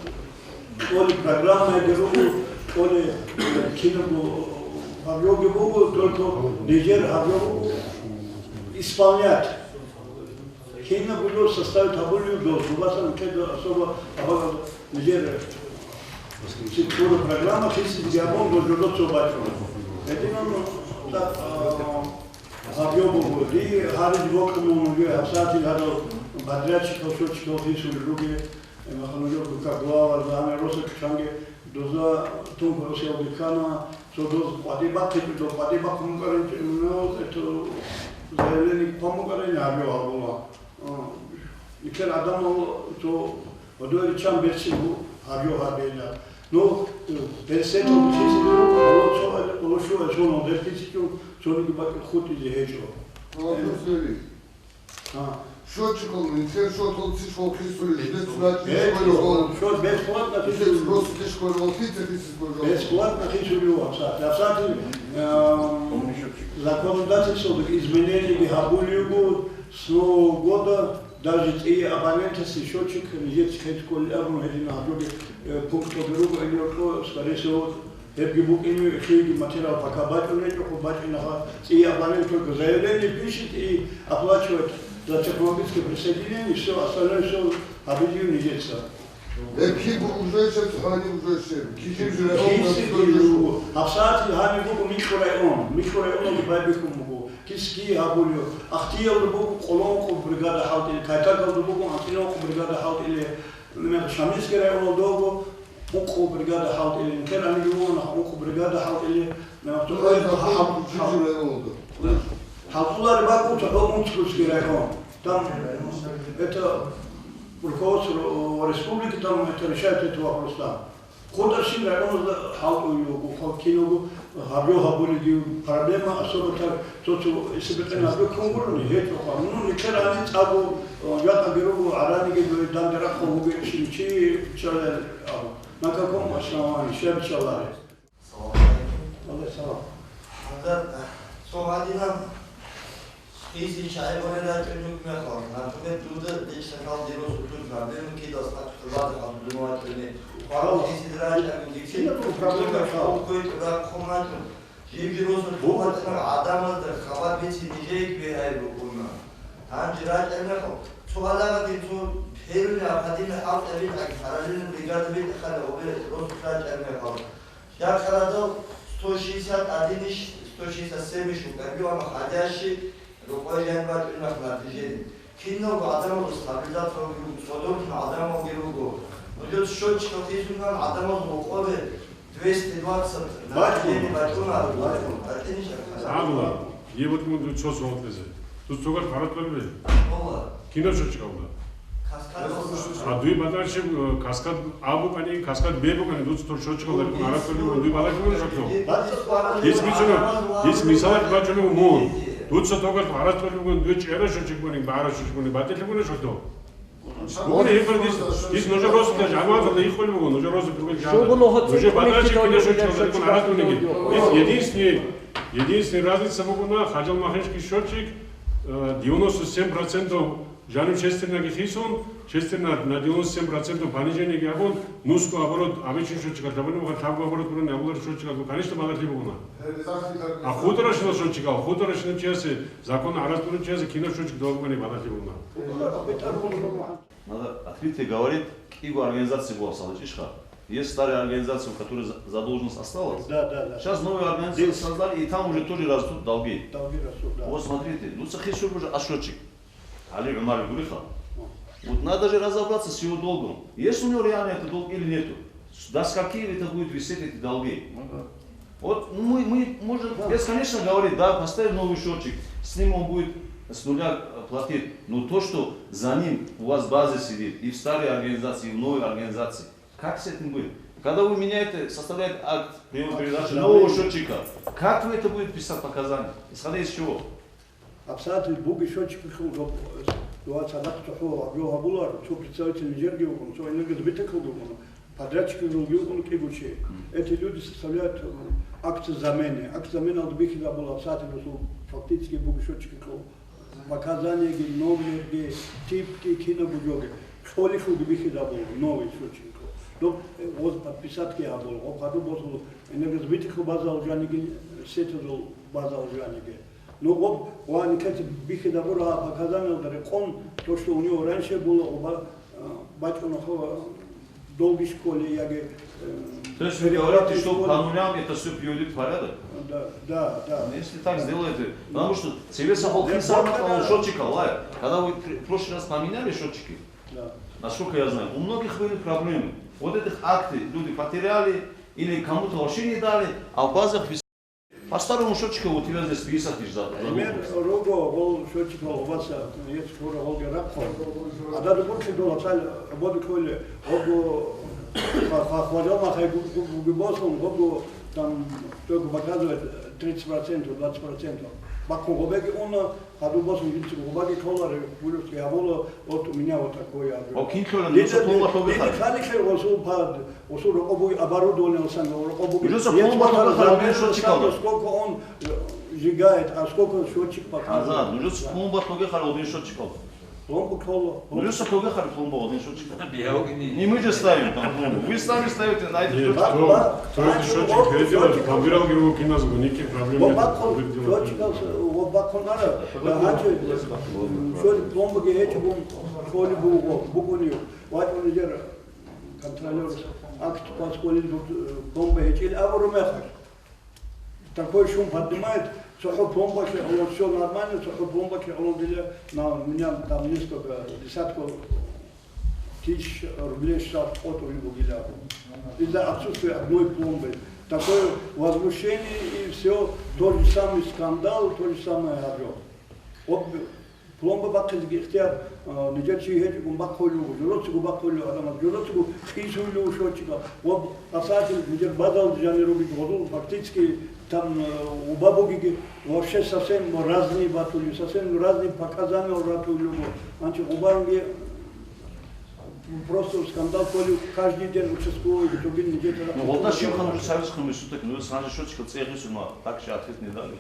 то ли программа гьабулеб буго, то ли, э, кинабго гьабулеб буго, только нижер гьабулеб буго исполнять. Кинабго составить гьабулеб дос, ну, в основном, кеда особо абагал нижер структура программа, хисизе гьабун, дос жодоцо бачӀун. Гьединан, ну, так, а, гьабулеб буго, дие гьарилъ бокьун буго, гьабсагӀатил гьадал подрядчикал, счётчикал хисулел ругел, э, махалужок как глава, за гьанир росулъ чанги доза тункъ росиялде ккана, цо доз къватӀибе бахъичӀо, къватӀибе бахъун букӀарин, ну, это заявление ккун букӀарин гьабизе гьабула. А, нилъер гӀадамал цо гьодоре чан берцин гьабизе гьабейилан. Ну, э, берцинго бихьизабун, гьалав цо, гьалав щуго, цо нугӀ берцинчӀо, цониги бакӀ хутӀизе гьечӀо. Гьалав Э, дурсери. А. Счётчикал, нилъер счёталъе щолхъи сулел, жидец Э, рачӀине щолел. Счёт бесплатно Жидец хисулев. Просто тишколел, хитӀе хисиз гожал. Бесплатно хисулев абсагӀат. АбсагӀатил, эм, законодательствоялда изменениеги гьабулеб буго, с нового года даже цӀие абонентасе счётчик нижеца хӀезе кколеб абун гьедин гьабулеб, э, пункталда руго, или, скорее всего, Гьебги букӀине, хиги материал пока бачӀун гьечӀо, хъуб бачӀинаха, цӀие абонент только заявление пишет и оплачивает за технологическое присоединение, всё остальное всё гьабизе нижеца. Э, киб уже чеб, гьаниб уже чеб. Киб же район Киси гьабсагӀат гьаниб буго МикӀо район, МикӀо районалде байбихьун буго. Киски гьабулев, Ахтиялда буго къоло ункъо бригада хӀалтӀилел, Кайтагалда буго анкьилел ункъо бригада хӀалтӀилел, Шамилский районалда буго Ункъо бригада хӀалтӀилел, нилъер гьаниб буго ункъо бригада хӀалтӀилел, хӀал-, хӀал-, хӀалтӀулареб бакӀ цохӀо Унцгольский район. Там это руководство республики, там это решает этот вопрос там. ХутӀарщин районазда хӀалтӀулев вуго, киналго гьабизе гьабулеб проблема особо так Цо-цо, если бетӀер гьабизе ккун гурони, гьечӀо хъван. Ну, нилъер гьаниб цӀакъго, э, жакъаги руго, гьараниги дой данде рахъун вугев чи, чи чӀаларев абун. На каком основании, щай биччалареб? Салам алейкум. Алейкум салам. Хазрат, цо гьадинаб хиси чагӀи гьоркьоб рачӀунеб мехалъ, например, дуда лично хал дирус утур проблема кидас хӀатӀулада хал дун вачӀуни. Хварал хиси рачӀаги, Кина дун проблема хал? Хал ккой тӀураб хъумачӀун. Жибги росулъ хъубатӀинаб гӀадамазда хабар бицин нижееги бигьаяб букӀуна. Гьанже рачӀараб мехалъ, цо гьалагъадин цо первый необходимый хӀалтӀи битӀаги, параллельно бригада битӀахъала гьобе росулъ рачӀараб мехалъ. Жакъа радал сто шестьдесят один ищ, сто шестьдесят семь ищ вукӀарги ва входящий рокъой жаниб батӀунахъ натижеде. Киналго гӀадамал стабилизатор руго, цӀодорлъун гӀадамалги руго. Нужер счётчикалъ хисунан гӀадамазул рокъобе двести двадцать Бачун. Бачун. Бачун. Абула, дие букӀун дуца цо суал кьезе. Дуца цогар парат барибе? Валла. Кинаб счётчик абула? Каскад. А дуе батӀарчи, э, каскад А букӀани, каскад Б букӀани, дуца тор счётчик абула, парат барибе, дуе батӀарчи букӀани счётчик. Дис бицуна, дис мисалат бачунеб мун. Дуца цогар парат бариб букӀун, дуе чӀераб счётчик бугони, багӀараб счётчик бугони, батӀилъи бугони счётчик. Бугони гьеб дис, дис нужер росулъ жамагӀаталда иххулеб буго, нужер росулъ другой жагьилда. Нужер батӀарчи кинаб счётчик абула, парат бариги. Дис единственный, единственный разница бугони, Хаджал Махечкин счётчик, э, девяносто семь процентов Жаниб шестернаги хисун, шестерна на девяносто семь процентов понижениеги абун, нусго оборот, обычный счётчикалъ абуни, ва лъабго оборот бугони абулареб счётчикалъ, конечно, батӀалъи бугони. А хутӀаращинал счётчикал, хутӀаращинав чиясе, закон гӀарац гьабурав чиясе кинаб счётчик дов букӀани батӀалъи бугони. Надо открытие говорить, кӀиго организация была, Салыч Ишха. Есть старая организация, у которой за-, задолженность осталась. Да, да, да. Сейчас новую организацию Здесь. Создали, и там уже тоже растут долги. Долги растут, да. Вот смотрите, ну, сахи уже, а счётчик. Али ГӀумар гуриха. Вот надо же разобраться с его долгом. Есть у него реально этот долг или нету? До скольки это будет висеть, эти долги? Ну да. Вот мы, мы можем бесконечно говорить, да, поставим новый счётчик, с ним он будет С нуля, э, платить. Но то, что за ним у вас база сидит, и в старой организации, и в новой организации, как с этим быть? Когда вы меняете, составляете акт приёма-передачи нового счётчика, как вы это будете писать показания? Исходя из чего? Абсолютно буги счётчикалъул гьаб-, дугьал цадахъ цохӀо гьаб-, гьабулар, цо представитель нижерги вукӀун, цо энергосбыталъулги вукӀун, подрядчикалъулги вукӀун кӀиго чи. Эти люди составляют, э, акт замены. Акт заменалда бихьизабула абсолютно досул фактически буги счётчикалъул показаниеги, номерги, типги, кинабго жоги. Цолихъулги бихьизабула новый счётчикалъул. Доб, э, воз подписатги гьабула, гъоб хадуб босул энергосбыталъул базал жаниги, сетазул базал жаниги. Ну, гъоб, ва никеца бихьизабура гьаб показаниялда рекъон, то, что у него раньше было, оба, э, бачӀунахъо, э, долги школе яги, э, То есть вы говорите, перехватный что школе. По нулям это всё приведёт в порядок? Да, да, да. Ну, если так сделаете, потому что цевеса хохи сама счётчика, лай. Когда вы при-, в прошлый раз поменяли счётчики, Да. Насколько я знаю, у многих были проблемы. Вот этих акты люди потеряли или кому-то вообще не дали, а в базах По-старому счётчика у тебя здесь список лежит за, за Пример руку. Руго, гъол счётчикал гъобаса, ец кура гъолги рахъун. Адада бурки дола цал боду квеле, гъобу ха-, ха-, хважал махай гу-, гу-, гу-, гу-, босун, гъобу там только показывает тридцать процентов, двадцать процентов. Бакун гъобеги уна, хадуб босун гинци гъобаги кваларе, гулюс гьабула, вот у меня вот такое, я говорю. О, кин квела, ну, Дида, цо тунла хобе дида хай. Хали хай, гъосул пад, Осул рокъоб бугеб оборудование, осан рокъоб бугеб. Нужеца пломба тогехъа один счётчикалда. Сколько он, э, сжигает, а сколько счётчик показывает. Нужеца пломба тогехъа один счётчикалда. Пломба ккола. Нужеца тогехъа пломба один счётчикалда. Не мы же ставим там пломбу. Вы сами ставите на эти счётчики. Кто, кто эти счётчики переделает? Подбирал его киназго, никаких проблем нет. Счётчикал, вот бакон надо. Значит, пломба гечи бум, коли бу, бу, бу, бу, Контролёр акт пас кколел буго, э, пломба гьечӀел абураб мехалъ. Такой шум поднимает, цохӀо пломба кколел, всё нормально, цохӀо пломба кколел дила, на, у меня там несколько десятков тысяч рублей штраф къотӀулеб бугила абун. Из-за отсутствия одной пломбы. Такое возмущение и всё, тот же самый скандал, то же самое гьаб жо. Вот Пломба бахъизеги ихтияр, а, нижер чи гьечӀого бахъулев, журоцего бахъулев адамас, журоцего хисулев счётчикал. Ва спасатель нижер базал жанир ругел гъозул, фактически там, э, уба бугеги вообще совсем разные батулев, совсем разные показания ратулев. Анчи убанги просто скандал кколев каждый день участковый, другие нижер. Ну, вот нашим ханжу царис ханжу суток, ну, санжи счётчикал цегисума, так же ответ не дали.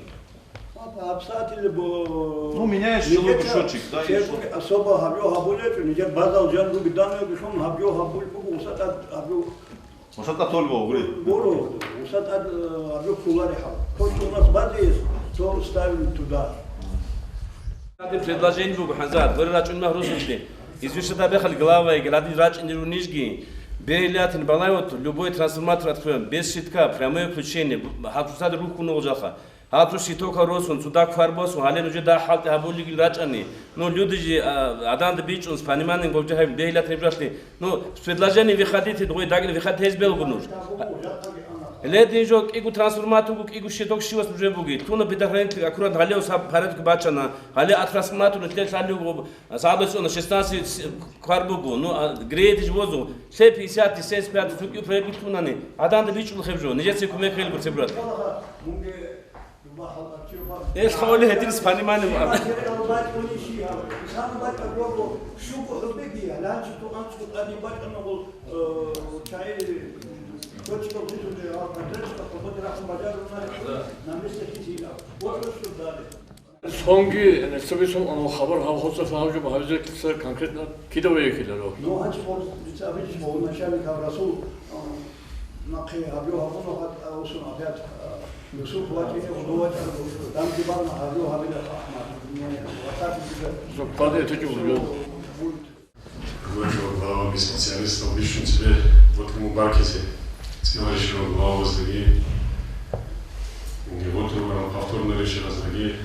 Обстоятельно бо-, Ну, меняешь нижеца человеку счётчик, да, и все что? Особо гьабё гьабулечӀо, нижер базал жан руги данное бихьун гьабё гьабул буго, усатӀад гьабё УсатӀа тол бо, гури. Буро, усатӀад, э, гьабё кколари гьаб. То, что у нас база есть, то ставим туда. Гьадин предложение буго, ХӀанзат, гури рачӀун магьрузулъе. Известно, да, бехал главаеги, ладин рачӀин рунижги. Бегьлатин балай вот, любой трансформатор откроем, без щитка, прямое включение, б-, гьаб сусад рухун гъожалха. Гьаб цо щитокал росун, цо дагь квар босун, гьале нужеда хӀалтӀи гьабулигил рачӀани. Ну, люди же, а, адамда бичӀчӀун, с пониманием гъоб жо гьаб, бегьилат гьеб жоялъе. Ну, с предложением выходите, другой дагьле выходить гьез белгу нуж. Ледин жо кӀиго трансформатор буго, кӀиго щиток щивас уже буги. Туна предохранитель аккуратно гьале ус гьаб порядок бачана. Гьале а трансформатор нилъер лъалев гъоб, а, сагӀабас цӀуна шестнадцать с-, квар буго. Ну, а, греет иш возу. Лъе пятьдесят, семьдесят пять, цо кӀиго проект тунани. Адамда бичӀчӀул гьеб жо. Нижеца кумек гьелгур цебрат. Эх, хавали гьедин с пониманием. Сонги несабисун ана хабар гьав хоцӀа гьав жо гьавизе киса конкретно кидаве киларо. Ну, гьанчи хор, дица абичӀо начальник гьав Расул, а, нахъе гьабё гьабуна, гьат, а, усун опять, а, Юсуп вачӀине, гъудо вачӀараб, дам кибарна гьабё гьабила Ахмад. Не, ватӀа дица. Зо кваде течи гьабё. Глава без специалистов лишним тебе вот ему баркизе. Целая еще глава возле. Вот повторно речь разлоги.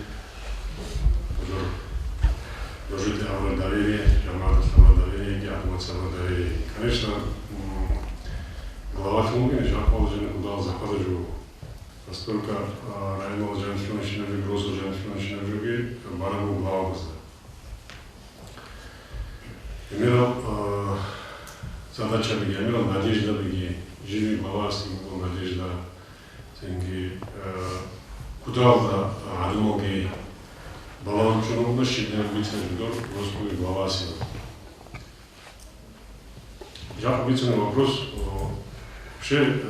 Жо-, жожите авра доверие, жамаат авра доверие, гьабуац авра доверие. Конечно, м, глава Тумгин жак положение куда запада жо. Настолько, а, районал жаниб лъугьунщинаб жоги, росул жаниб лъугьунщинаб жоги бараб буго главабазда. Гьебмерал, а, задачабиги, гьебмерал надеждабиги, жиндир главасде буго надежда, цинги, а, кутакалда, а, гӀадамалги балагьун чӀун буго щибниги бицунеб жо росулъ главасде. Жакъа бицунеб вопрос, о, вообще, э,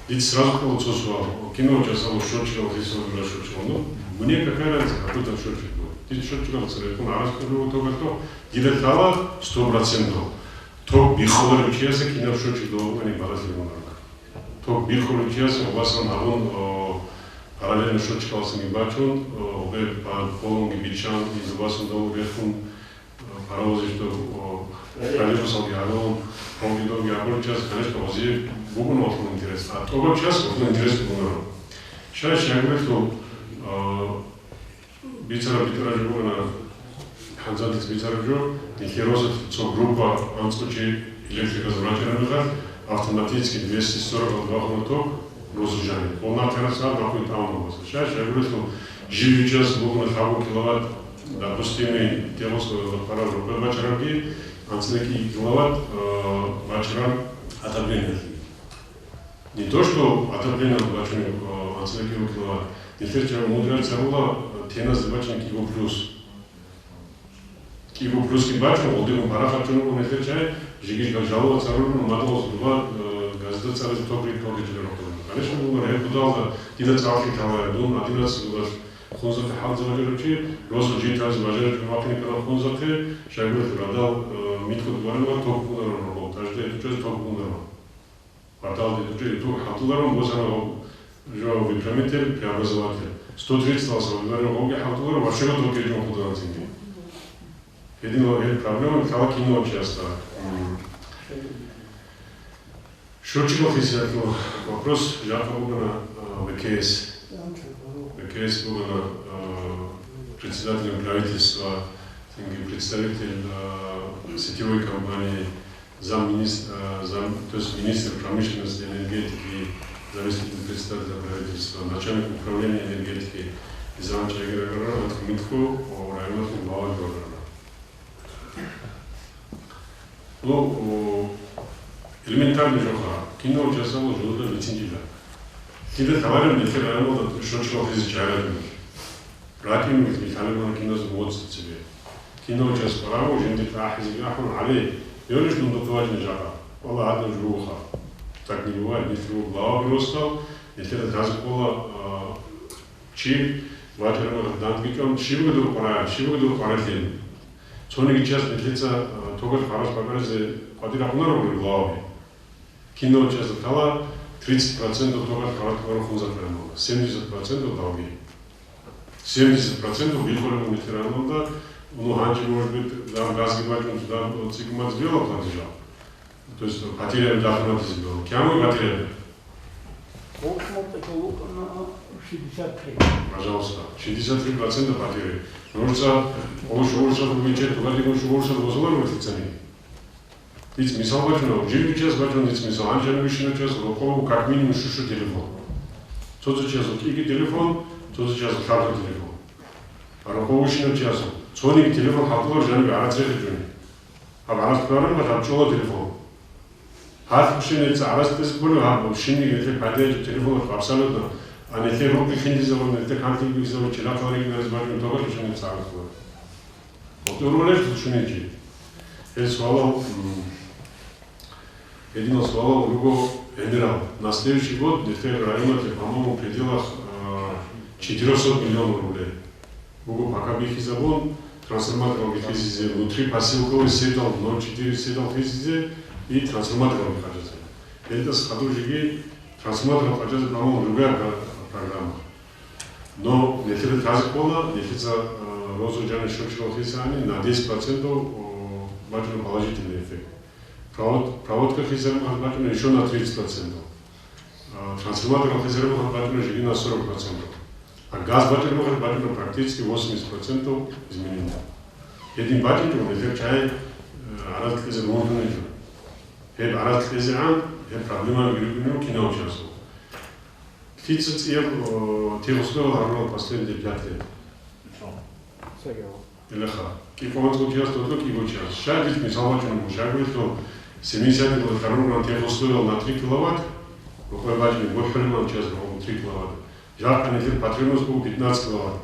дица сразу ккола цо суал, о, кинав час абун счётчикалда хисаб гьабураб счётчикалда. Ну, мне какая разница, какой там счётчик будет? Дица счётчикалда цебе ккун гьаракь гьабураб ток гьабураб, дида лъала сто процентов ток биххуларев чиясе кинаб счётчик долебали балагьулеб буго. Ток биххулев чиясе гъоб басан гьабун, о, параллельно счётчикалдасанги бачун, о, гьеб по полунги биччан, изубасан долу рехун, паровозищ, о, троллейбусалги гьарун, гьобги-добги гьабулев час, конечно, гъозие бугун гъолъул интерес. А тӀубав час гъолъул интерес бугунаро. Щай, щайгурелъул, а, бицараб битӀараб жо бугана, хӀанзадица бицараб жо, нилъер росулъ цо группа анцӀго чи электриказ вачӀараб мехалъ, автоматически двести сорок ватт бахуна ток росулъ жаниб. Гъол нахъ терасал бахъун тӀамун буго. Щай, щайгурелъул жив час бугуна лъабго киловатт, допустимый, тегъословила параб рукъа бачарабги, анцӀила кӀиго киловатт, э, бачараб отоплениялъе. Не то, что отопление бачунеб, э, анцӀила кӀиго киловатт. Нилъер чагӀи умудрял царула, э, теназде бачун кӀиго плюс. КӀиго плюсги бачун, гъодигун парахат чӀун буго нилъер чагӀи, жиги-жигал жалуба царулел мадалас дуба, э, газета цӀаразе ток ритӀухъе жида рокъорна. Конечно, бугар гьеб кутакалда дида цӀакъги лъалареб, дун одиннадцать годалъ хунзахъе хӀалтӀизаб бачарав чи, росулъ жив тавизе бажаричӀого вахъине ккарав хунзахъе, щайгурелъул радал, э, микьго дубараб ток бунарун гъоб, тажде гьечӀозе ток бунарун. Кварталде дучӀа ютур хӀалтӀуларун босана гъоб жо выпрямитель, преобразователь. Сто тридцать алса выборен гъобги хӀалтӀуларун, вообще токги жо хутӀаран цинги. Гьединал гьеб проблема лъала кинав чиясда. М. Счётчикалъул хисиялъул вопрос жакъа бугана, а, В К С. В К С бугана, а, председателем правительства, цинги представитель, а, сетевой компании, замминис-, а, зам-, то есть министр промышленности и энергетики, заместитель председателя правительства, начальник управления энергетики, и замчагирагара, вот, Митко, о, районный глава города. Ну, о, элементарный жоха, кинав чиясда жолда мицинчила. Кида товарен нилъер районалда счётчикал хизе чагӀи ратун. РатӀин нилъ талимана киназул моцӀ цебе. Кинав час парамо жиндир ахӀизеги ахӀун гьале, гьелищ дун духъе вачӀине жакъа? Валлагь, гьадин жо бугоха. Так не бывает, нилъ руго глава геросдал, нилъеда тазе ккола, а, чи вачӀараб мехалъ дандги чӀун, щиб буго дур къваригӀел, щиб буго дур къварилъи. Цониги час нилъеца, а, токалъ гьарулъ бакӀаризе къватӀир рахъунаро гури главаби. Кинав чиясда лъала тридцать процентов токалъ гьарулъ бакӀарун хунзахъе районалда, семьдесят процентов долги. Семьдесят процентов биххулеб буго нилъер районалда, ну, гьанже, может быть, дам газги бачӀун, дам цӀикӀкӀун базе бегьула платежал. То есть потеряби дахун батизе бегьула. КигӀан буго потеряби? В общем, это лукарно шестьдесят три. Пожалуйста, шестьдесят три процента потери. Потому что гъов шугъуршал бугин чед, тӀубадигун шугъуршал босуларо нилъецани. Дица мисал бачуна, жив час бачун дица мисал, гьанже жаниб вищинав чиясул рокъов как минимум щущу телефон. Цо-цо чиясул кӀиги телефон, цо-цо чиясул лъабго телефон. А рокъов вищинав чиясул цониги телефон хӀалтӀуларо жанибе гӀарац рехичӀони. Гьаб гӀарац ккараб гьаб чӀола телефон. Гьалъ бищинаб дица гӀарац кьезе кколеб, гьаб щибниги нилъер пайда гьечӀеб телефонал абсолютно. А нилъер рукъги хиндизабун, нилъер канлъиги бихьизабун, чилахъал рекӀинаризе бачӀун токалъ бищинаб дица гӀарац кколеб. Гьоркьор ролел цо чӀунечи. Гьел суалал, м, гьединал суалал руго гӀемерал. На следующий год нилъер районалъе, по-моему, в пределах, а, четырёхсот миллион рублей буго пока бихьизабун, трансформаторалги хисизе, внутрипоселковый сетал, ноль четыре сетал хисизе и трансформаторалги къачӀазе. Гьелдаса хадур жеги трансформаторал къачӀазе, по-моему, другая про-, программа. Но нилъеда тазе ккола, нилъеца, а, розу жаниб счётчикал хисани на десять процентов, о, бачӀуна положительный эффект. Провод-, проводка хисараб мехалъ бачӀуна ещё на тридцать процентов. А, трансформаторал хисараб мехалъ бачӀуна жеги на сорок процентов. А газ бачӀараб мехалъ бачӀуна практически восемьдесят процентов изменения. Гьедин бачӀинчӀо нилъер чагӀи, э, гӀарац кьезе мугьруничӀо. Гьеб гӀарац кьезегӀан, гьеб проблемаби ругинав кинав чиясул. Лъица цӀияб, о, техусловиялъ гьарурал последние пять лет? Илаха. КӀикъоялда гучияс, тӀоцӀо кӀигочияс. Щай дица мисал бачун буго, щайгурелъул семидесятый гьарурал техусловиялъ на три киловатт, рукъой бачӀине бухӀулеб чияс гьабун три киловатт. Жакъа нилъер потребность буго пятнадцать киловатт.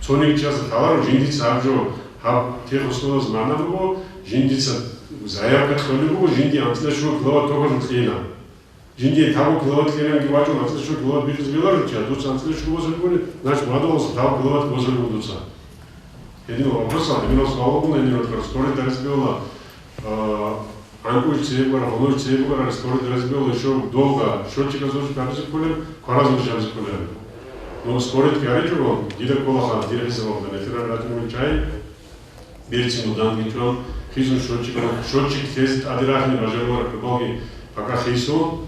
Цониги чияс лъаларо, жиндица гьаб жо, гьаб техусловиялъ магӀна буго, жиндица заявка кьолеб буго, жинди анцӀила щуго киловатт ток гьабун кьейилан. Жинди таву киловатт кьеранги вачӀун, анцӀила щуго киловатт бихьизе бегьуларо чияс, дуца анцӀила щуго босаргуни, значит, мадугьалса таву киловатт босаргун дуца. Гьедин вопросал, гьединал суал бугун, гьединал скорость дарес бегьула, а, гӀанкӀуш цебе бугара, гьунуш цебе бугара, скорость дарес бегьула, ещё долго счётчиказ гьабизе кколеб, кваразулищ гьабизе кколеб. Ну, скорость гьаричӀого, дида кколаха, дир хӀисабалда, нилъер ратимул чай, берцин данги чӀван, хисун счётчик, счётчик тезе тӀаде рахине бажарулареб хӀубалги пока хисун,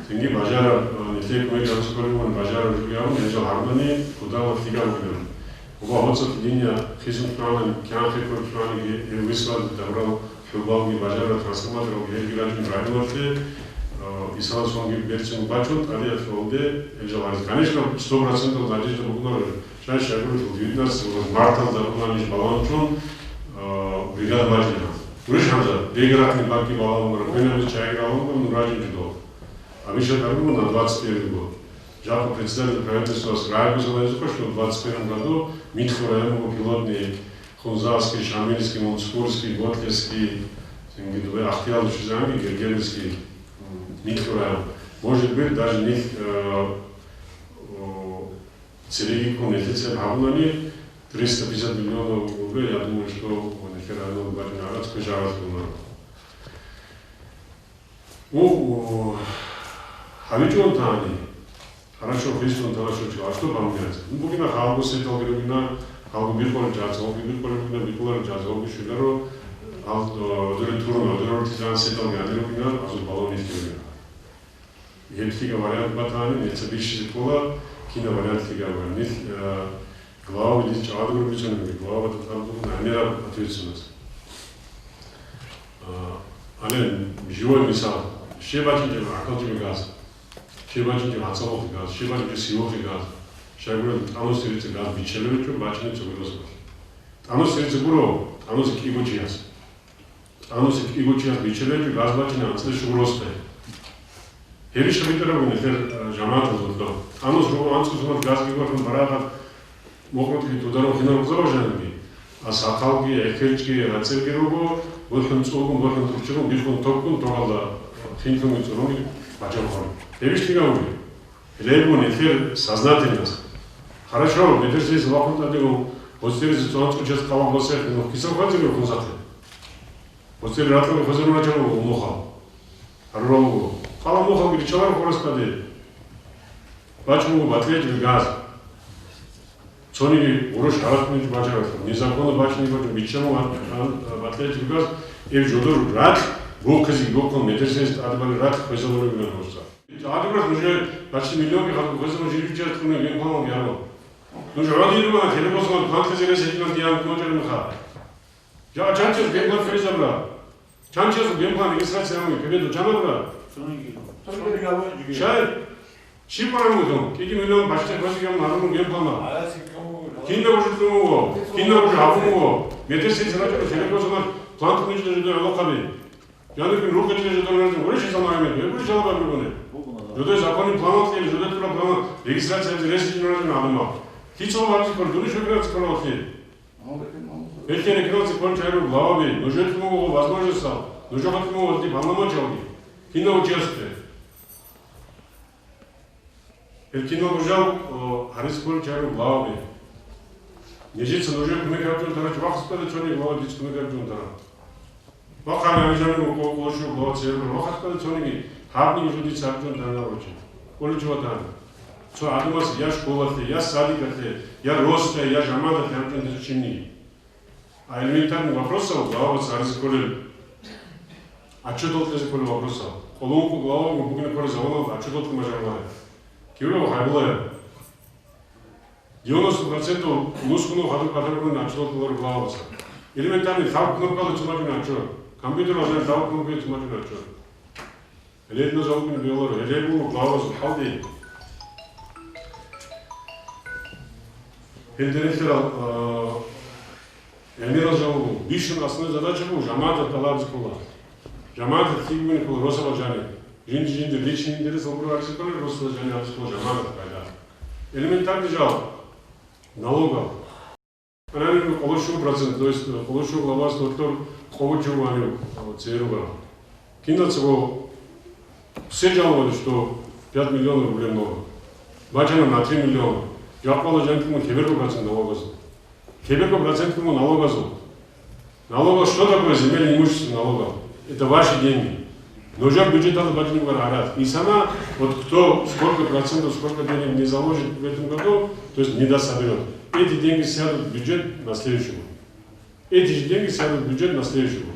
цинги бажараб, а, нилъее кумек гьабизе кколеб бугони бажараб жугьун, гьанжал гьарулани кудалаб лъикӀаб бугилан. Хъуба гьоцӀалъ диния хисун чӀванани, кянхъе ккун чӀваниги, гьев висвалде дабурал хӀубалги бажараб трансформаторалги гьелги рачӀун районалъе, а, исаласонги берцин бачун, тӀаде ятхъулде гьанжал гьарулел. Конечно, сто процентов надежда букӀунаро. Щай-щайгурелъул девятнадцать марталда гьабуланищ балагьун чӀун, а, бригада бачӀина. Гурищ гьанже, бегерахъни бакӀги балагьун, рахъинабиз чагӀи балагьун, ну, ражин жидо. Гьабиша тарбуна двадцать первый год. Жакъа председатель правительствас рагӀи бусалайзухъа, что в двадцать первом году Митхъ район буго пилотный, Хунзахский, Шамильский, Мунцкурский, Ботлерский, цинги дубе Ахтиял шизанги, Гергерский, м, Митхъ район. Может быть, даже них, э, о, Церегиккун нилъеца гьабунани триста пятьдесят миллионов рублей, я думаю, что нилъер гьанив бачӀунеб гӀарац квешаралъуна. Ну, гьабичӀого тани, хорошо, христиан тана щочила, а что поменяется? Ну, бугина халгу сеталги ругина, халгу бикъорин чӀацӀалги бикъорин ругина, бикъоларин чӀацӀалги щвеларо, гьал, э, одоре турун, одоре рутизан сеталги гьади ругина, азур балагьун ихтиругина. Гьеб лъикӀаб вариант батани, нилъеца бищизе ккола, кинаб вариант лъикӀаб. Нилъ, э, главаби дица чӀаладугур бицунеб, главаби тӀадбугун гӀемераб ответственность. А, гьале живой мисал. Щиб бачӀинчӀеб гӀахьалчӀебе газ? Щиб бачӀинчӀеб гьацӀалухъе газ? Щиб бачӀинчӀеб сивухъе газ? Щайгурелъул тӀанусирица газ биччалеб гьечӀо, бачӀине цогидасухъе. ТӀанусирица гуро, тӀануси кӀиго чияс. ТӀануси кӀиго чияс биччалеб гьечӀо газ бачӀине анцӀила щуго росдае. Гьебищ битӀараб нилъер, э, жамагӀаталда. ТӀанус руго анцӀго сумат газ кӀиго рахъун барагъат мокьрутги тударун хинал рузаважанги, а сахъалги, гӀехьерчӀги, рацӀцӀерги руго, бухӀун цӀугун, бухӀун тӀурччугун, биххун токкун, тогалда хинлъунги цӀурунги бачӀарухъан. Гьебищ лъикӀаб бугеб? Гьелеб буго нилъер сознательность. Хорошо, метрсейс вахъун тӀадегун, гьоцӀеризе цо анцӀго чияс къалаб гьосехъе, ну, киса хватилев хунзахъе? ГьоцӀери ракьалде хвезарун рачарав вуго мухъал. Гьарурав вуго. Къалаб мухъалги риччаларо хварас тӀаде. БачӀун буго батӀлъи гьечӀеб газ. Цониги гъурущ гьаракь ниж бачаралъур. Незаконно бачӀине бачӀун биччану гьан-, гьан-, батӀлъи гьечӀеб газ, гьеб жодор ракь, бухъизеги бухъун, метрсейс тӀаде балеб ракь хвезабулеб бугеб гьоркьоб. ГӀадаб рахъ нужее почти миллионги хадуб хвезабун жиб чияс ккуна генкъолан яро. Нуж гӀодин ругана, телебосман плантлъизе рес гьечӀилан диан кӀочӀараб мехалъ. Жа чанчияс генкъолан хвезабура. Чанчияс генкъолан регистрация гьабун, кабеду чанабура. Шай? Щиб барагьун? КӀиги миллион башча хвезегӀан гьарун генкъолан. Кинаб уже лъун вуго? Кинаб уже гьабун вуго? Метрсейс рачӀун телебосман плантлъун жидер жидер гӀолохъаби. Жаниб рукъичӀей жодор гьанже гурищ гьесал магӀимат, гьеб гурищ жалаб гьабургуни? Жодой законный план кьел, жодой тура план регистрация ресичӀун гьанже гӀадамал. Кицо варзи кор, дунищ векраци кор вахъе. Гьелъе рекраци кор чайру главаби, нужер тумуго возможностал, нужер тумуго возможностал, полномочиялги. Кинав участке? Гьел кинал ружал, о, гьарис кколел чагӀи главаби. Нижеца нужее кумек гьабичӀун тарав чи, вахъ хӀисбаде цониги глава дица кумек гьабичӀун тарав. Вахъ гьаб гьабичӀани мукъу къо щуго глава цербер, вахъ хӀисбаде цониги гьабниги жо дица гьабичӀун тарав вачи. КӀоличи ватани. Цо гӀадамас я школалъе, я садикалъе, я росдае, я жамагӀаталъе гьабичӀун дица чинниги. А элементарный вопросал главабаца гьаризе кколел отчетал кьезе кколел вопросал. Къоло ункъо главаго бугеб кколел законалда отчетал кьун бажаруларо. Киве ва гьабулая. Девяносто процентов мускулов хадур патагуна отчетал кьолел главабаца. Элементарный лъаб кнопкалда цумачӀун отчет. Компьютер важна лъаб кнопкалда цумачӀун отчет. Гьеле гьединал жаваб бегьуларо, гьеле буго главабазул хӀалде. Гьелдерехъерал, а, гӀемерал жавабу, бищун основной задача буго жамагӀаталъ тӀалабизе ккола. ЖамагӀаталъ киб бугони ккола росабал жаниб. Жинди-жиндир личный интересал гуро гьаризе ккола, росабал жаниб гьабизе ккола жамагӀаталъ пайда. Элементарный жал, налогал. Гьаниб къоло щуго процент, то есть, э, къоло щуго главас докторалъул къо бучӀун ванив, э, церуга. Кинацаго все жаловались, что пять миллионов рублей много. Бачана на три миллиона. Жакъала жаниб буго кеберго процент налогазул. Кеберго процент буго налогазул. Налогал что такое земельное имущество налогал? Это ваши деньги. Нужер бюджеталда бачӀунеб буго гӀарац. И сама, вот кто сколько процентов, сколько денег не заложит в этом году, то есть не дособерёт. Эти деньги сядут в бюджет на следующий год. Эти же деньги сядут в бюджет на следующий год.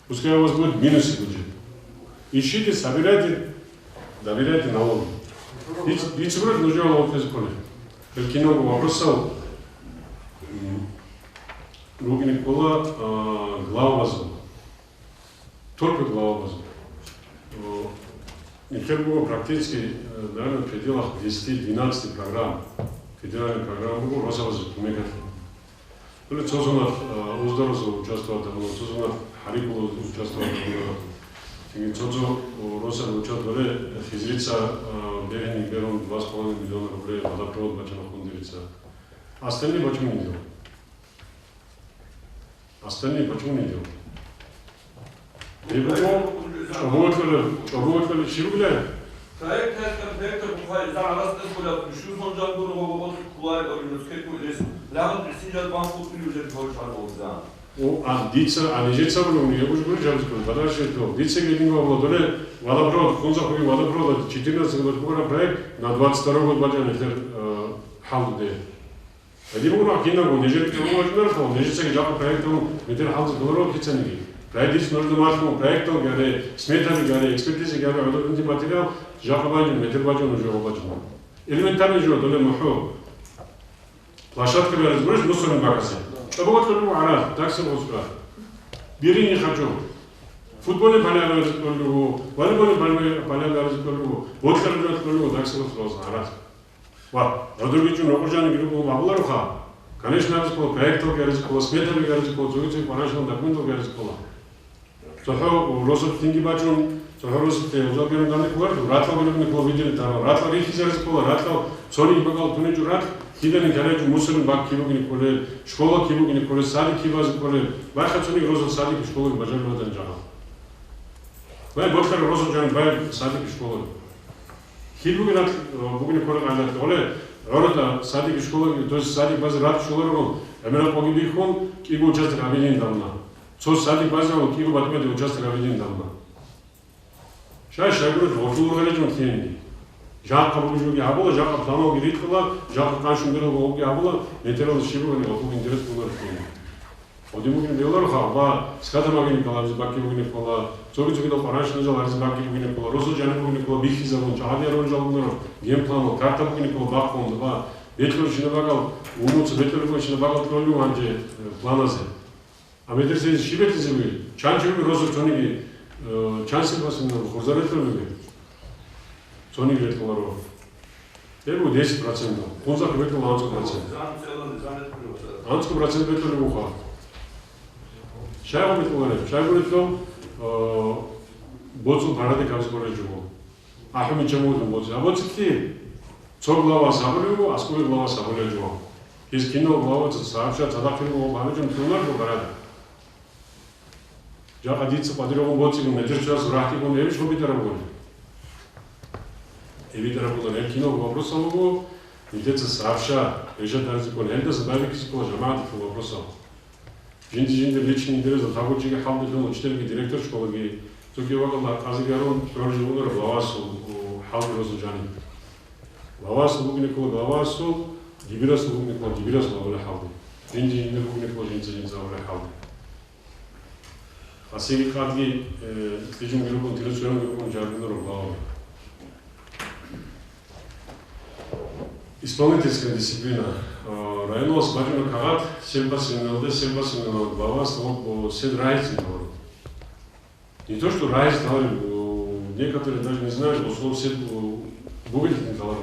Пускай у вас будет в минусе бюджет. Ищите, собирайте, доверяйте налогам. Ицебрат нужер налог кколеб. Киналго вопросал, м, ругине ккола, а, главабазул. Только главабазул. Э, нилъер буго практически, э, наверное, в пределах десяти-двенадцати программ. Федеральный программа буго росабазул кумекалъе. Цо-цо нах, э, уздарозул участвовать гьабуна, цо-цо нах гьарикьулазул участвовать гьабуна. Цинги цо-цо, о, росаб участвовали, хизрица, э, бегьине берун два с половиной миллиона рублей водопровод бачана хундирица. Остальные почему не делают? Остальные почему не делают? Гьеб буго, чӀобо вокьулев, чӀобо вокьулев чи вугилан? Проект гьечӀеб, проект бухъе, за гьарас тӀасбулеб, бищун сон жан гуро ва гъоцӀи кколареб абилеб цкеккун рес, лягӀун гӀисин жан банкулъ уже гьоркьарбулзан. О, а дица, а нижеца буго, я уже говорю, жаб закон, подальше от дома. Дица гьедин ва Владоле водопровод, хунза хуги водопровод, четырнадцать год бугара проект, на двадцать второй год бачӀана нилъер, э, хӀалде. Гьедин буго кинабго, нижер кьурун вачӀунарелъул, нижецаги жакъа проектал метер хӀалзе кколаро кицаниги. Проект нужно марху, проектал гаре, сметаби гаре, экспертиза гаре, гӀодор унти материал, жакъа бачӀун, метер бачӀун, уже бачӀун. Элементарный жо, доле мухӀу. Площадка гаре, гурищ мусорный бакасе. ЧӀобо кьолев гӀарал, такси гъосра. Бири не хочу. Футбольный поля гаре кьолев, волейбольный поля, поля гаре кьолев, ботлер кьолев, такси гъосра гӀарал. Ва гӀодор бичӀчӀун рокъор жаниб руго гьабулароха. Конечно, гьаризе ккола, проекталги гьаризе ккола, сметаби гьаризе ккола, цоги-цоги къварагӀанщинал документалги гьаризе ккола. ЦохӀо росулъ цинги бачӀун, цохӀо росулъ гьезул гьезул гьарун данде кколарев, ратӀал гьарун данде ккола видео тарал, ратӀал рихьизе гьаризе ккола, ратӀал цониги бакӀал тунечӀо ратӀ, киданиги гьарайчӀо мусорный бак киб бугине кколел, школа киб бугине кколел, садик киб базе кколел, бахъа цониги росулъ садик школа бажаруладан жагьал. Бай ботлъараб росулъ жаниб бай садик школа. Киб бугеб, э, бугеб кколеб гӀадат? Оле, гӀорода садик школа, то есть садик базе ратӀ щоларого, гӀемерал къоги бихьун, кӀиго участок гьабилин давна. Цо садик базе кӀиго батмаде участок гьабилин давна. Шай-шайгурелъ гъоркьул ургъаричӀун лъиги. Жакъа бугеб жоги гьабула, жакъа планалги ритӀкӀула, жакъа къанщун бералги гьабула, метерал щиб бугеб гъоркьул интерес кколарев лъиги. Гьадин бугин беларо халкъ, ва скатамагин калабизе бакки бугине ккола, цоги-цогидал къварагӀанщинал жал гьаризе бакки бугине ккола, росулъ жаниб бугине ккола, бихьизабун, чагӀади гьарун жал бугинаро, генпланал, карта бугине ккола бахъун, ва бетӀер щинабагал, умуца бетӀер бугин щинабагал кьолев гьанже, э, планазе. А метер сез щиб бетӀизе бугеб? Чан чи бугеб росулъ цониги, э, чан сипасунал хурзарелъул бугеб? Цониги ретӀуларо. Гьеб буго десять процентов. Хунзахъ бетӀула анцӀго процент. АнцӀго процент бетӀулеб буха. Щайгъун бетӀулареб? Щайгурелъул, э, боцӀул параде кабиз борей жуго. АхӀун мичча мугьун боцӀи. А боцӀи кки? Цо глава сабулев буго, аскӀове глава сабулев жуго. Гьез кинав главаца сообща цадахъ кин буго гьабичӀун тунар буго параде. Жакъа дица къватӀирагъун боцӀигун, метер чияс рагьтӀигун, гьеб иш гьобитарабгун. Гьебитарабгун, гьеб кинаб вопросал буго, нилъеца сообща решать гьаризе ккола, гьелдаса байбихьизе ккола жамагӀаталъул вопросал. Жинди-жиндир личный интересал тагучиги хӀалбихьун учительги, директор школаги, цоги вакӀалда къазиги гьарун, гӀур жугьунар главасул, о, хӀалбирасул жаниб. Главасул бугине ккола главасул, дибирасул бугине ккола дибирасул абулеб хӀалби. Жинди-жиндир бугине ккола жинца-жинца абулеб хӀалби. Асиги къадги, э, лъижун гирукун, тирицун гирукун жагьлула рогьаларо. Исполнительская дисциплина. Э, районалас бачӀуна кагъат, сельпо-семинаралде, сельпо-семинаралда главас налог бо-, сел райцин говорю. Не то, что райс говорю, э, некоторые даже не знают, что слово сел, э, бугель не говорю.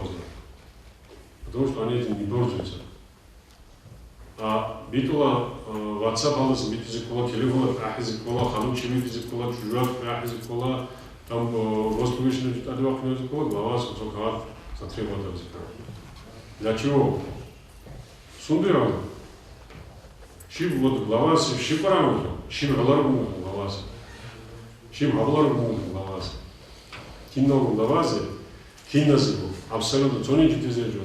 Потому что они этим не пользуются. А, битӀула, а, WhatsApp-алдасан битӀизе ккола, телефонал ахӀизе ккола, ханум чи битӀизе ккола, чӀужуялъ ахӀизе ккола, там, а, рост вищинаб тӀаде вахъинавизе ккола, главас кусок гьаб затребовать абизе ккола. Для чего? Сунде гьабун? Щиб вот главас щиб къваригӀун? Щиб гьабулареб бугеб главас? Щиб гьабулареб бугеб главас? Киналго главазе, киназего, абсолютно цонинги тезе жо.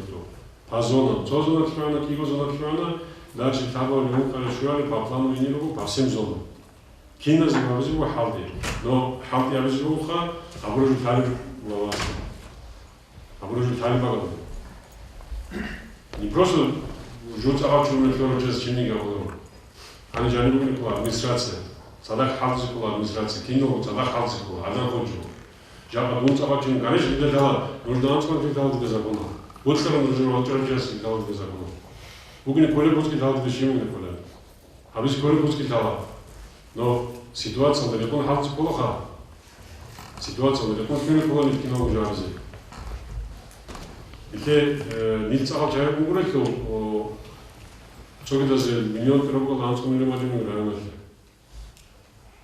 По зонам, цо зона ккана, кӀиго зона ккана, значит, лъабабали ункъабилеб щуялъе по плану ине руго по всем зонам. Киназего абизе буго хӀалде. Но хӀалде абизе бугоха, абураб жо лъалеб главасе. Абураб жо лъалеб буго. Не просто жо цӀакъ чӀугӀун лъурав чияс чиниги абуларо. Гьаниб жаниб бугеб ккола администрация. Цадахъ хӀалтӀизе ккола администрация. Киналго цадахъ хӀалтӀизе ккола, гӀадан хъун жо. Жакъа дун цӀакъ чӀун, гьаниб жинда лъала, нужда анцӀкӀван лъала дида законалда. Боцлъараб нужер валчӀарав чияс лъала дида законалда. Бугеб кколеб буцги лъала дида, щиб бугеб кколеб. Гьабизе кколеб буцги лъала. Но ситуациялда рекъон хӀалтӀизе кколаха. Ситуациялда рекъон кколеб ккола киналго жо гьабизе. Нилъее, э, нилъ цӀакъ чагӀи бугурелъул, о, цогидазе миллион кьураб анцӀго миллион бачӀунеб районалъе.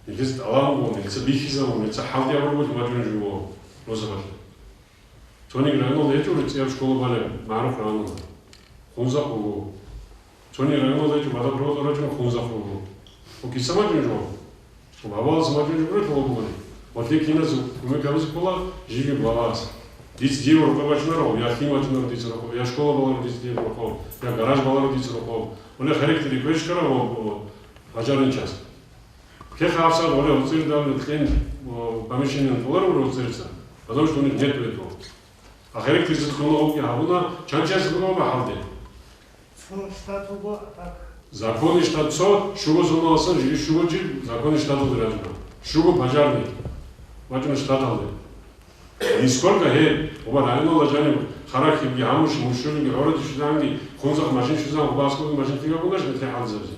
Нилъеца тӀалаб буго, нилъеца бихьизабун, нилъеца хӀалтӀи абураб буго бачӀунеб жо буго росабалъе. Цониги районалда гьечӀо цӀияб школа балеб, МагӀаруф районалда. Хунзахъ буго. Цониги районалда гьечӀо, Бадаб проводалда рачӀун Хунзахъ буго. О, киса бачӀунеб жо? О, бабалас бачӀунеб жо гурелъул бугони. Ва лъие киназе кумек гьабизе ккола, жибги бабалас. Дица дие рокъоб бачӀунаро, я лъим бачӀунаро дица рокъоб, я школа баларо дица дие рокъоб, я гараж баларо дица рокъоб. Оле характери квешкара ва, ва бажарин часть. Кеха гьабсагӀат гъоле гьоцӀирдал кьен, о, помещение кьоларо гьоцӀирца, потому что у них нет этого. Ахират кирсит хъуна гъобги гьабуна, чан чияс буго ва хӀалде. Цо штат буго, а так. Законный штат цо, щуго зоналасан жиги щуго жи законный штаталде рачӀуна. Щуго пожарный вачӀуна штаталде. Нисколько гьеб, оба районалда жаниб харахьибги, гьамуш, мушулиги, гӀорати щвезанги, Хунзахъ машин щвезан, оба аскӀобги машин лъигабунаш, метле хӀалзабизе.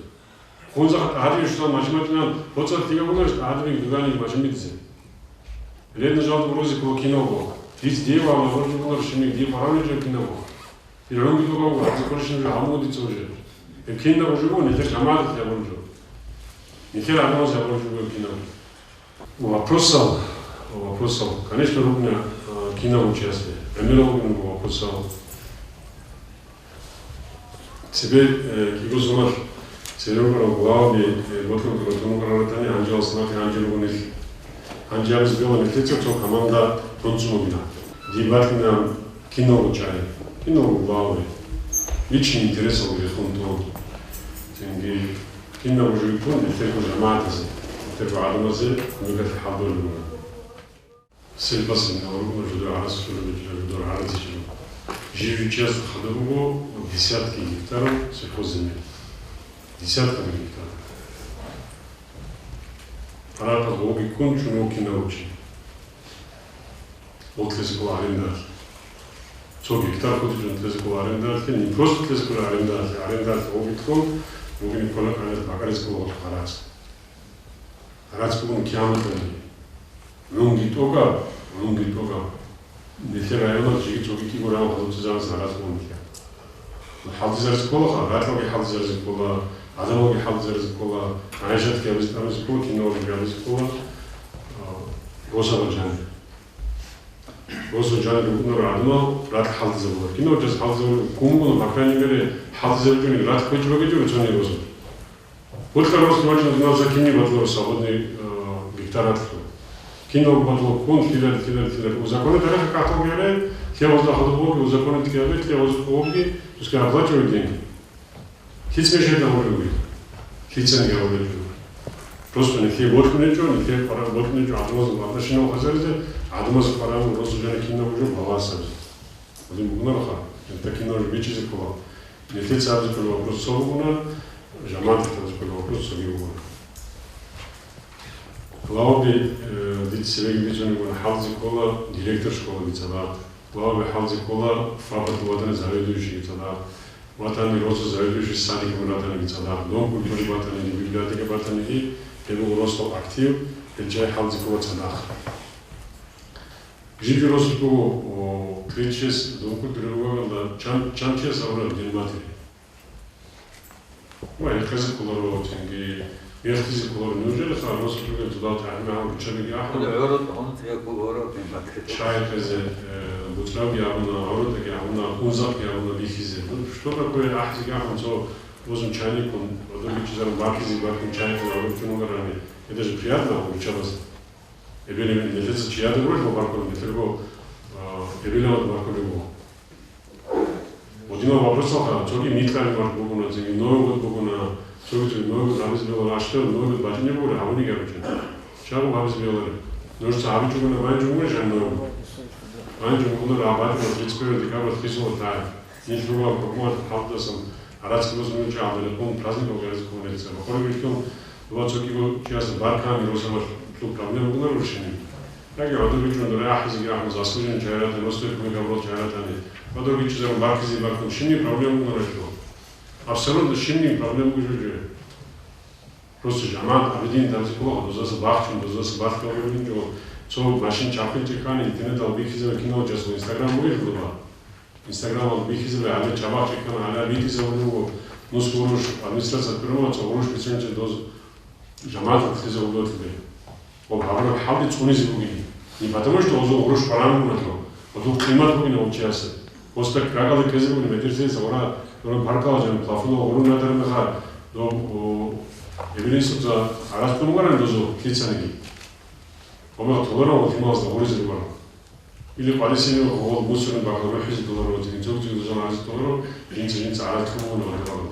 Хунзахъ тӀагьадиги щвезан машин бачӀунан, боцӀар лъигабунаш, тӀагьадиги дуганиги машин битӀизе. Лебна жалда урузе ккола киналго. Диц дие ва гьабураб жо бугар шимиг дие паравничӀеб киналго. Дир гӀумги дугав, гьабизе кколищин жо гьабун дица уже. Гьеб кинаб жо буго, нилъер жамагӀаталъе гьабураб жо. Нилъер гӀадамазе гьабураб жо буго гьеб кинаб. Вопросал, вопросал, конечно, рукӀуна, а, кинав вучасе, гӀемерал вугин вопросал. Цебе, э, кӀиго зонал церевгӀарав главаби, э, ботлъун ротун вугӀаратани, гьанжеял санахъе гьанжел вугунел. Гьанже абизе бегьула нилъеца цо команда тунцун вугина. Дие бакӀина кинав вучари, кинав главаби. Личный интересал рехун тун. Цинги Кинаб жугьутӀун бетӀерго жамагӀатазе, бетӀерго гӀадамазе кумекалъе хӀалболеб буго. Сельпасе мегьулаго жидер гӀарац чӀужу, жидер гӀарац чӀужу. Жив-жив чиясда хадуб буго десятки гектаров сельхозземель. Десятками гектаров. Парахъал гъоги ккун чӀун вукӀина вучин. Гъо кьезе ккола арендалъе. Цо гектар хутӀичӀун кьезе ккола арендалъе, не просто кьезе ккола арендалъе, арендалъе гъоги ккун, гъогине ккола гьанир бакӀаризе ккола гъорлъ гӀарац. ГӀарац бугун кияматалде. Гьунги тӀокӀаб, гьунги тӀокӀаб. Нилъер районал жеги цоги кӀиго район хадуб цӀизаразе гӀарац бугун киямат. ХӀалдизаризе кколаха, ракьалги хӀалдизаризе ккола, гӀадамалги хӀалдизаризе ккола, гӀайшатги абизе тӀамизе ккола, киналги абизе ккола, а, росабал жанир. Росабал жанир рукӀунаро гӀадамал ракь хӀалдизабулар. Кинав час хӀалдизабулар, кумгуна, по крайней мере, хӀалдизабичӀони ракь кквечӀеб бугеб цони росабал. Гьоркьа росни вачӀун динав закинни батлура свободный, э, гектар атлъун. Киналго батлу ккун, лъилар, лъилар, лъилар. Узаконить гьарахъа кагъталги гьарай, лъе гьозда хадуб гъобги, узаконить гьарай, лъе гьозда гъобги, пускай оплачивает деньги. Лъица мешает гьавулев? Лъицаниги гьавулев? Просто нилъее бокьун гьечӀо, нилъее къваригӀун бокьун гьечӀо, гӀадамазул отношение хвезаризе, гӀадамазул къваригӀун росу жана кинаб жо балагьизе. Гьадин букӀунароха, гьеб кинаб жо бичӀчӀизе ккола. Нилъеца абизе ккола вопрос цо бугуна, жамагӀаталъе абизе ккола вопрос цоги бугуна. Главаби, э, дица цебеги бицунеб бугуна, хӀалдизе ккола директор школаби цадахъ. Главаби хӀалдизе ккола ФАПалъул ватани заведующийги цадахъ. Ватани росу заведующий садикалъул ватаниги цадахъ. Дом культуры батаниги, библиотека батаниги, гьеб буго росдал актив, гьел чагӀи хӀалдизе ккола цадахъ. Жиб-жиб росулъ буго, о, тридцать шесть дом культуры ругелда чан, чан чияс абураб дин батири. Ва гьекъезе кколаро, цинги мехтизе кколаро. Неужели ха росулъугел дуда тагьмагьал руччабиги ахӀун? Гьуна гӀород, гьуна цӀикӀкӀун гӀород, гьин батричӀ. Чай гьекъезе, э, буцӀрабги абуна, гӀоротӀаги абуна, унзахъги абуна бихьизе. Ну, что такое ахӀизеги ахӀун, цо озун чайникун, гӀодор бичӀчӀизарун, бакизе бакун чай гьекъезе гӀодор чӀун вугарани? Это же приятно руччабаз. Эбел-, эбел-, нилъеца чияда гурелъул баркулеб, нилъерго, а, эбелалда баркулеб буго. Гьудинал вопросалха, цоги микьани март бугуна, цинги Новый год бугуна, цоги-цоги Новый год гьабизе бегьуларо, гьащтел Новый год бачӀине бугони, гьабуниги гьабичӀин. Чагъу гьабизе бегьуларо. Нужеца гьабичӀого бачӀун бугони жан Новый год. Гьанже бугунаро гьабачӀуна тридцать первого декабрь хисула тагӀи. Нилъ ругел хӀукумат хӀалтӀасан гӀарацги босун чагӀазда рекъон праздникалги гьаризе кколин гьечӀо. Рокъор вилълъун, дова цо кӀиго чиясда баркани росабалъул проблема бугунаро рушини. Яги гӀодор бичӀчӀун дора ахӀизеги ахӀун, заслуженный чагӀи ратани, росулъе кумек гьабурал чагӀи ратани. ГӀодор бичӀчӀизарун баркизе баркун щибниги проблема бугунаро гьелъул. Абсолютно щибниги проблема бугеб жо. Просто жамагӀат абидин дабзи ккола, дозаса бахчун, дозаса баркал бугин жо. Цо машин чапхъинчӀеб ккани, интернеталда бихьизабе кинал час ва Instagram бугелъул доба. Instagram-алда бихьизабе, гьале чабахъ чӀиккана, гьале битӀизабулев вуго, нус гъурущ, администрация тӀурабула, цо гъурущ бицунчи доз жамагӀаталда лъезе гьудулъе. Ва гьабураб хӀалде цӀунизе бугин. Не потому, что гъозул гъурущ паран бугонатлъун, гъозул къимат бугин гъов чиясе. Просто ракӀалде ккезе бугин, медерсеяса гъура, гъура паркала жан плафонал гъурун надараб мехалъ, доб, о, эбелинсуца гӀарац тун варан дозул лъицаниги. Ва мехалъ толарав ва лъималазда гъуризе рукӀарав. Или къварисинав гъол мусорный бакал рухӀизе толарав, цинги цогидал жан гьаризе толарав, жинца-жинца гӀарац тун вугони гьадин.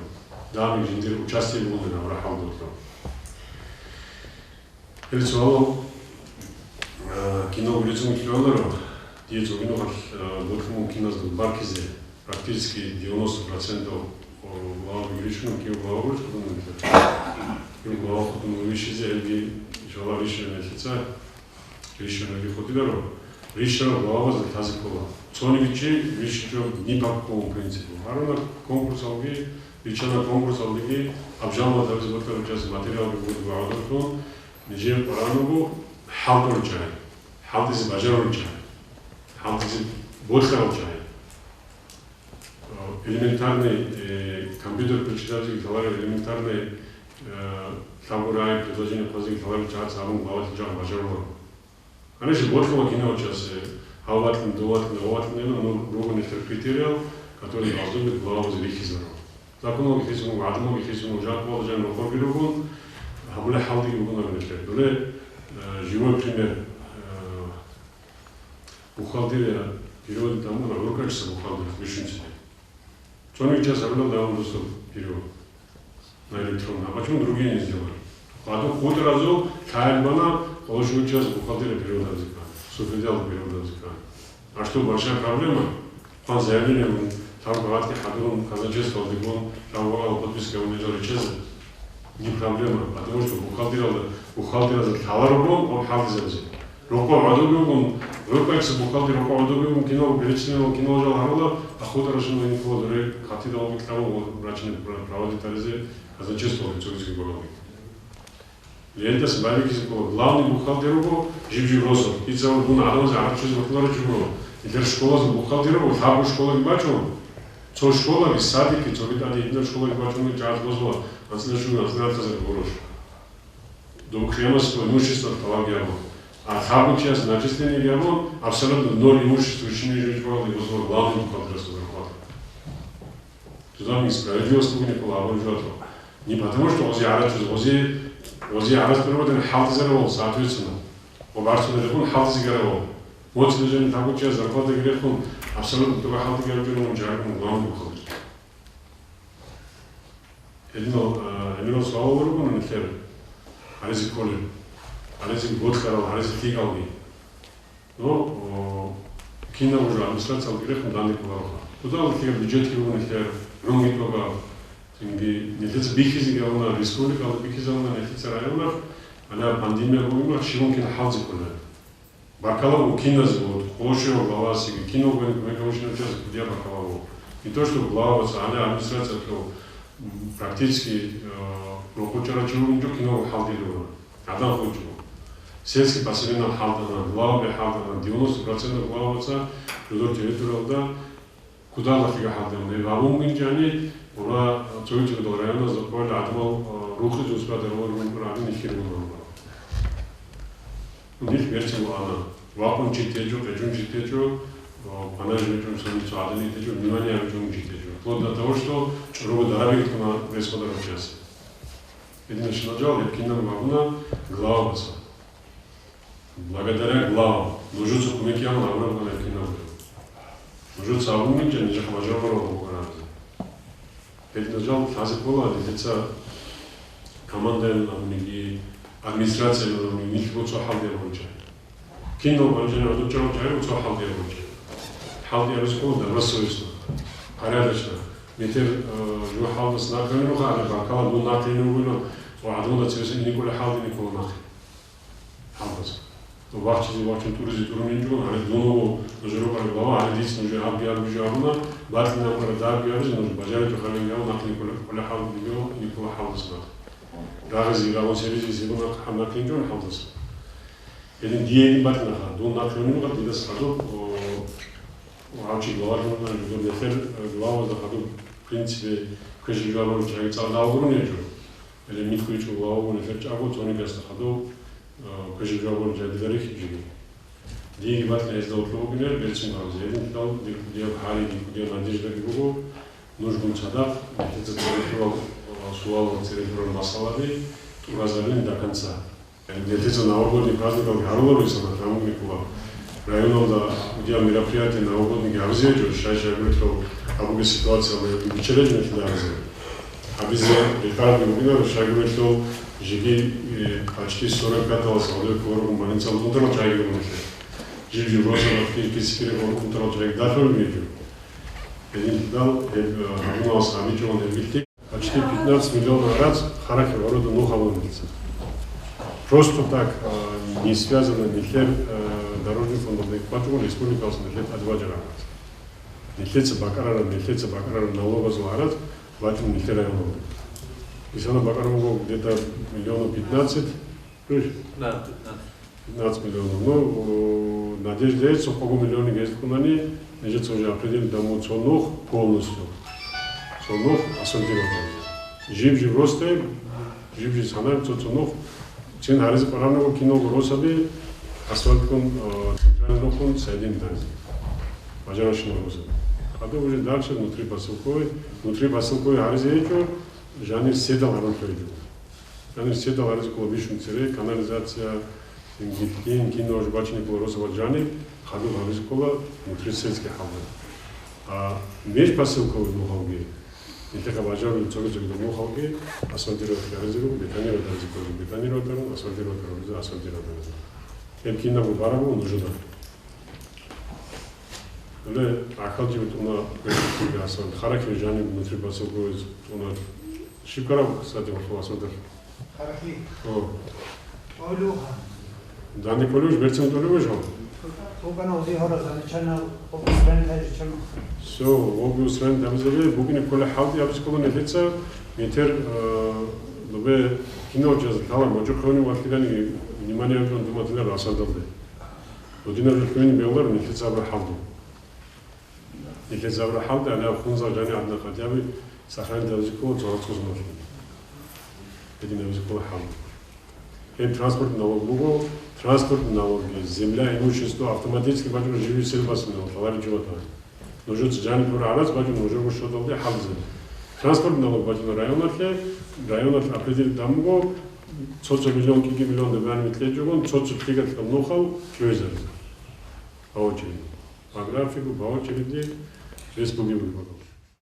Дами жиндир участие бугони гьабураб хӀал дотлъун. Гьел суалал, а, киналго рицун кколаро, дие цогидал, а, ботлъун киназда баркизе, практически девяносто процентов, о, главаби рищун, кив глава гурищ хутун вилъа. Кив глава хутун вилищизе, элги, иншалла, рищараб мехалъица, рищарабги хутиларо, рищараб главабазда лъазе ккола. Цониги чи рищичӀо ни по какому принципу. Гьаруна конкурсалги, риччана конкурсалдеги, абжалмалда гьабизе бокьараб чияс материалги буго гӀодорлъун, нижер къваран буго хӀалтӀулел чагӀи, хӀалтӀизе бажарулел чагӀи, хӀалтӀизе бокьарал чагӀи. Э, элементарный, э, компьютер перечислять лъаларел, элементарный, э, лъабгурай предложение хъвазеги лъаларел чагӀаца гьабун главалъул жагьу бажаруларо. Гьанже бокьула кинав час, э, гьав ватӀлъун, дов ватӀлъун, гьав ватӀлъун, ну, руго нилъер критериял, который должны быть главабазе рихьизарун. Законалги хисун, гӀадамалги хисун, жакъа валажан рокъорги ругун, гьабулеб хӀалдиги бугун абилеб. Доле, э, живой пример, э, бухгалтерия переводить тамуна, гӀуркӀачӀса бухгалтерия бищунцин. Цониги час гьабилалда гьабун досул перевод на электронный. А почему другие не сделали? Хадуб хутӀаразул лъагӀел бана, къоло щуго час бухгалтерия перевод гьабизе ккани, суфидал перевод гьабизе ккани. А что, большая проблема? Хъван заявление гьабун, лъабго гъатӀги хӀадурун, казначействоялде гун, лъабго гъатӀ подписка гьабун гьечӀо риччазе? Не проблема, потому что бухгалтериялда, бухгалтериялда лъаларо гъоб хӀалтӀизабизе. Рокъоб гӀодобе бугун, гӀуркӀайчи бухгалдер рокъоб гӀодобе бугун, киналго перечисление, киналго жал гьарула, а хутӀарабщинал гьениб ккола дуре хъатидал бикьарун ва врачине пра-, проводить гьаризе казначействоялде цогидги багьандаги. Лентас байбихьизе ккола, главный бухгалдер руго жиб-жиб росаб. Дица гьабун гӀадамазе гӀараб чӀезе бокьуларев чи гуро. Нилъер школазул бухгалдер руго, лъабго школаги бачӀун, цо школаги, садикги, цоги тӀаде гьединаб школаги бачӀунги чагӀаз босула, анцӀила щуго, анцӀила тӀазаги гурош. Доб къиямасеб имущество тӀалабги гьабун. А лъабго чияс начислениеги гьабун, абсолютно ноль имущество щибниги жо гьечӀеб балагьун, гьезул главный бухгалтерасул зарплата. Туда несправедливость бугин ккола гьабулеб жоялъул. Не потому, что гъозе гӀарац, гъозе, гъозе гӀарац переводен хӀалтӀизарав, соответственно. Ва барцун рехун хӀалтӀизеги гьарав. МоцӀ бижани лъабго чияс зарплатаги рехун, абсолютно тӀуба хӀалтӀиги гьабичӀо мун жагьилгун главный бухгалтер. Гьединал, а, гьединал суалал руго нилъер гьаризе кколел, гьаризе бокьарал, гьаризе лъикӀалги. Ну, о, кинаб уже администрациялги рехун данде кколароха. Тудал лъикӀаб бюджетги буго нилъер, гӀунги тӀогаб, цинги нилъеца бихьизеги гьавуна, республикалда бихьизе гьавуна, нилъеца районах, гьаниб пандемия бугеб мехалъ щиб мумкин хӀалтӀизе кколел. Баркала буго киназего, вот, къоло щуяб главасиги, киналго кумек гьабичӀеб чиясги кӀудияб баркала буго. Не то, что главаца, гьаниб администрациялъул, м, практически, э, рокъов чӀарав чи вугин жо киналго хӀалтӀулев вуго. ГӀадан хутӀулев. Сельский поселениялда хӀалтӀана, главаби хӀалтӀана, девяносто процентов главаца жидер территориялда Кудалахъига хӀалдамун, гьеб гьабун бугин чӀани, ура цогидал районазда къоялъ гӀадамал, а, рукъизе успадаруларун рагӀи нилъер унарулар. Нилъ берцин вуана. Вакъун чи течӀо, къечӀун чи течӀо, а, панаж гьечӀун цони цо гӀадамал течӀо, внимание гьечӀун чи течӀо. Вплоть до того, что чӀорого дараби ккуна вес гьадар гьучасе. Гьединашин жал гьеб кинаб гьабуна главабаца. Благодаря главам, нужеца кумекиялан гьабураб гьеб кинаб. Нужеца гьабун бинчӀа, нижехъа бажаруларев вугонанизе. Гьединал жал лъазе ккола, нилъеца командаялъ абуниги, администрациялъ абуниги, нилъго цо хӀалдияб гьунчӀа. Кинал гьанжене гӀодов чӀарав чӀарав цо хӀалдияб гьунчӀа. ХӀалдияб рискъун добросовестно, порядочно. Метер, э, жо хӀалдас нахъе гьуниб, гьаниб баркала дун нахъе гьуниб бугилан, ва гӀадамалда цевесан ине ккола хӀалдине ккола нахъе. ХӀалдаса. Вахчизе вахчун тӀуризе тӀурун инчӀун, гьаниб дун вуго нужер рукъалъ глава, гьаниб дица нужее абги абги жо абуна, батӀин абуна, дагьабги абизе нуж бажаричӀо хален гьав нахъе ккола, ккола хӀалдизе, ине ккола хӀалдаса нахъе. Рагъизе рагъун серизе сибун нахъе инчӀун хӀалдаса. Гьедин дие гьедин батӀинаха, дун нахъе гьуниб дида хадуб, о, гьав чи глава журналист жугьур нехер, э, главазда хадуб, в принципе, квешаб жо абурун чӀаги цӀакъ гьавурун гьечӀо. Гьеле микьвичӀо глава вугун нехер чӀаго цоникасда хадуб, э, квешаб жо абурун чӀаги дида рихьи жиги. Диеги батӀина гьезда гьоркьоб бугинер берцин гьабизе. Гьедин кидал дир кӀудияб гьари, дир кӀудияб надеждаги буго, нужгун цадахъ, нехеца цере лъурал, э, суалал, цере лъурал масъалаби тӀуразарин до конца. Нилъеца новогодний праздникалги гьаруларо, исана, гьанже ккола. Районалда кӀудияб мероприятие новогоднийги гьабизе гьечӀо, щай-щайгурелъул абуге ситуациялда биччалъе нилъеда гьабизе. Гьабизе рекъарабги букӀинаро, щайгурелъул жеги, э, почти сорок пяталас гьале кколарогун больницалда унтарал чагӀиги буго нилъер. Жиб-жиб росабалъги киси-кири унтарал чагӀиги далъун гьечӀо. Гьединлъидал гьеб, э, гьабуналас гьабичӀого гьеб бихьи. Почти пятнадцать миллионов гӀарац харахъе гӀорода нух гьабун дица. Просто так, а, не связано нилъер, а, дорожный фондалда бачӀун республикалъ нилъер тӀаде бажараб гӀарац. Нилъеца бакӀарараб, нилъеца бакӀарараб налогазул гӀарац бачӀун нилъер районалда. Исана бакӀараб буго где-то миллионов пятнадцать, Слышь? Да, пятнадцать. Пятнадцать миллионов. Ну, э, надежда есть, цо къого миллионник гьезда ккунани, нижеца уже определить даму цо нух полностью. Цо нух асфальтировать гьаризе. Жиб-жиб росте, жиб-жиб санай, цо, цо нух. Цин гьаризе къваригӀунаго киналго росаби асфальтккун, э, центральный рухун соединить гьаризе. Бажаращинал росаби. Хадуб уже дальше внутрипоселковый, внутрипоселковый гьаризе гьечӀо, жанир седал гьарун лъугьине. Гьанир седал гьаризе ккола бищун цере, канализация, гилкин, кино уже бачине ккола росабалъ жаниб, хадуб гьаризе ккола внутрисельский хӀалда. А межпоселковый нухалги, нилъехъа бажарулел цоги-цогидал нухалги асфальтировать гьаризе руго, бетонировать гьаризе ккола, бетонировать гьарун, асфальтировать гьаризе, асфальтировать гьаризе. Гьеб кинабго бараб буго нужеда. Гьеле гӀахьалчи бетӀуна, бетӀун асфальт. Харахъе жаниб внутрипоселковый бетӀуна. Щиб ккараб, кстати, вахъун асфальталъ? Харахъе? О. Олуха. Данде кколевищ, берцин кколевищ гьав? Тугана узи гьора, зани чана, обус рен тайжи чана. Всё, обус рен тайжи бугине ккола хӀалдияб ккола нилъеца, метер, э, нубе кинав чаз лъала мажухъ гьунив валъилани внимание гьабун думатилар асфальталде. Дудинаб жо хӀуни бегьуларо нилъеца абураб хӀалда. Нилъеца абураб хӀалда, гьаниб хунза жани гӀадна хотя бы сохранить гьабизе ккола цо гьоркьосуналъе. Гьедин гьабизе ккола хӀалда. Гьеб транспортный налог буго, транспортный налог, земля, имущество автоматически бачӀун жиги сервисный налог, товарищ Джуматан. Нужеца жани ккураб гӀарац бачӀун нужерго счёталде хӀалдизабизе. Транспортный налог бачӀуна районалъе, районалъ определить гьабун буго, цо-цо миллион, кӀиги миллион добавление кьечӀогун, цо-цо кьигатал нухал чӀезаризе. По очереди. По графику, по очереди, весь погибли потом.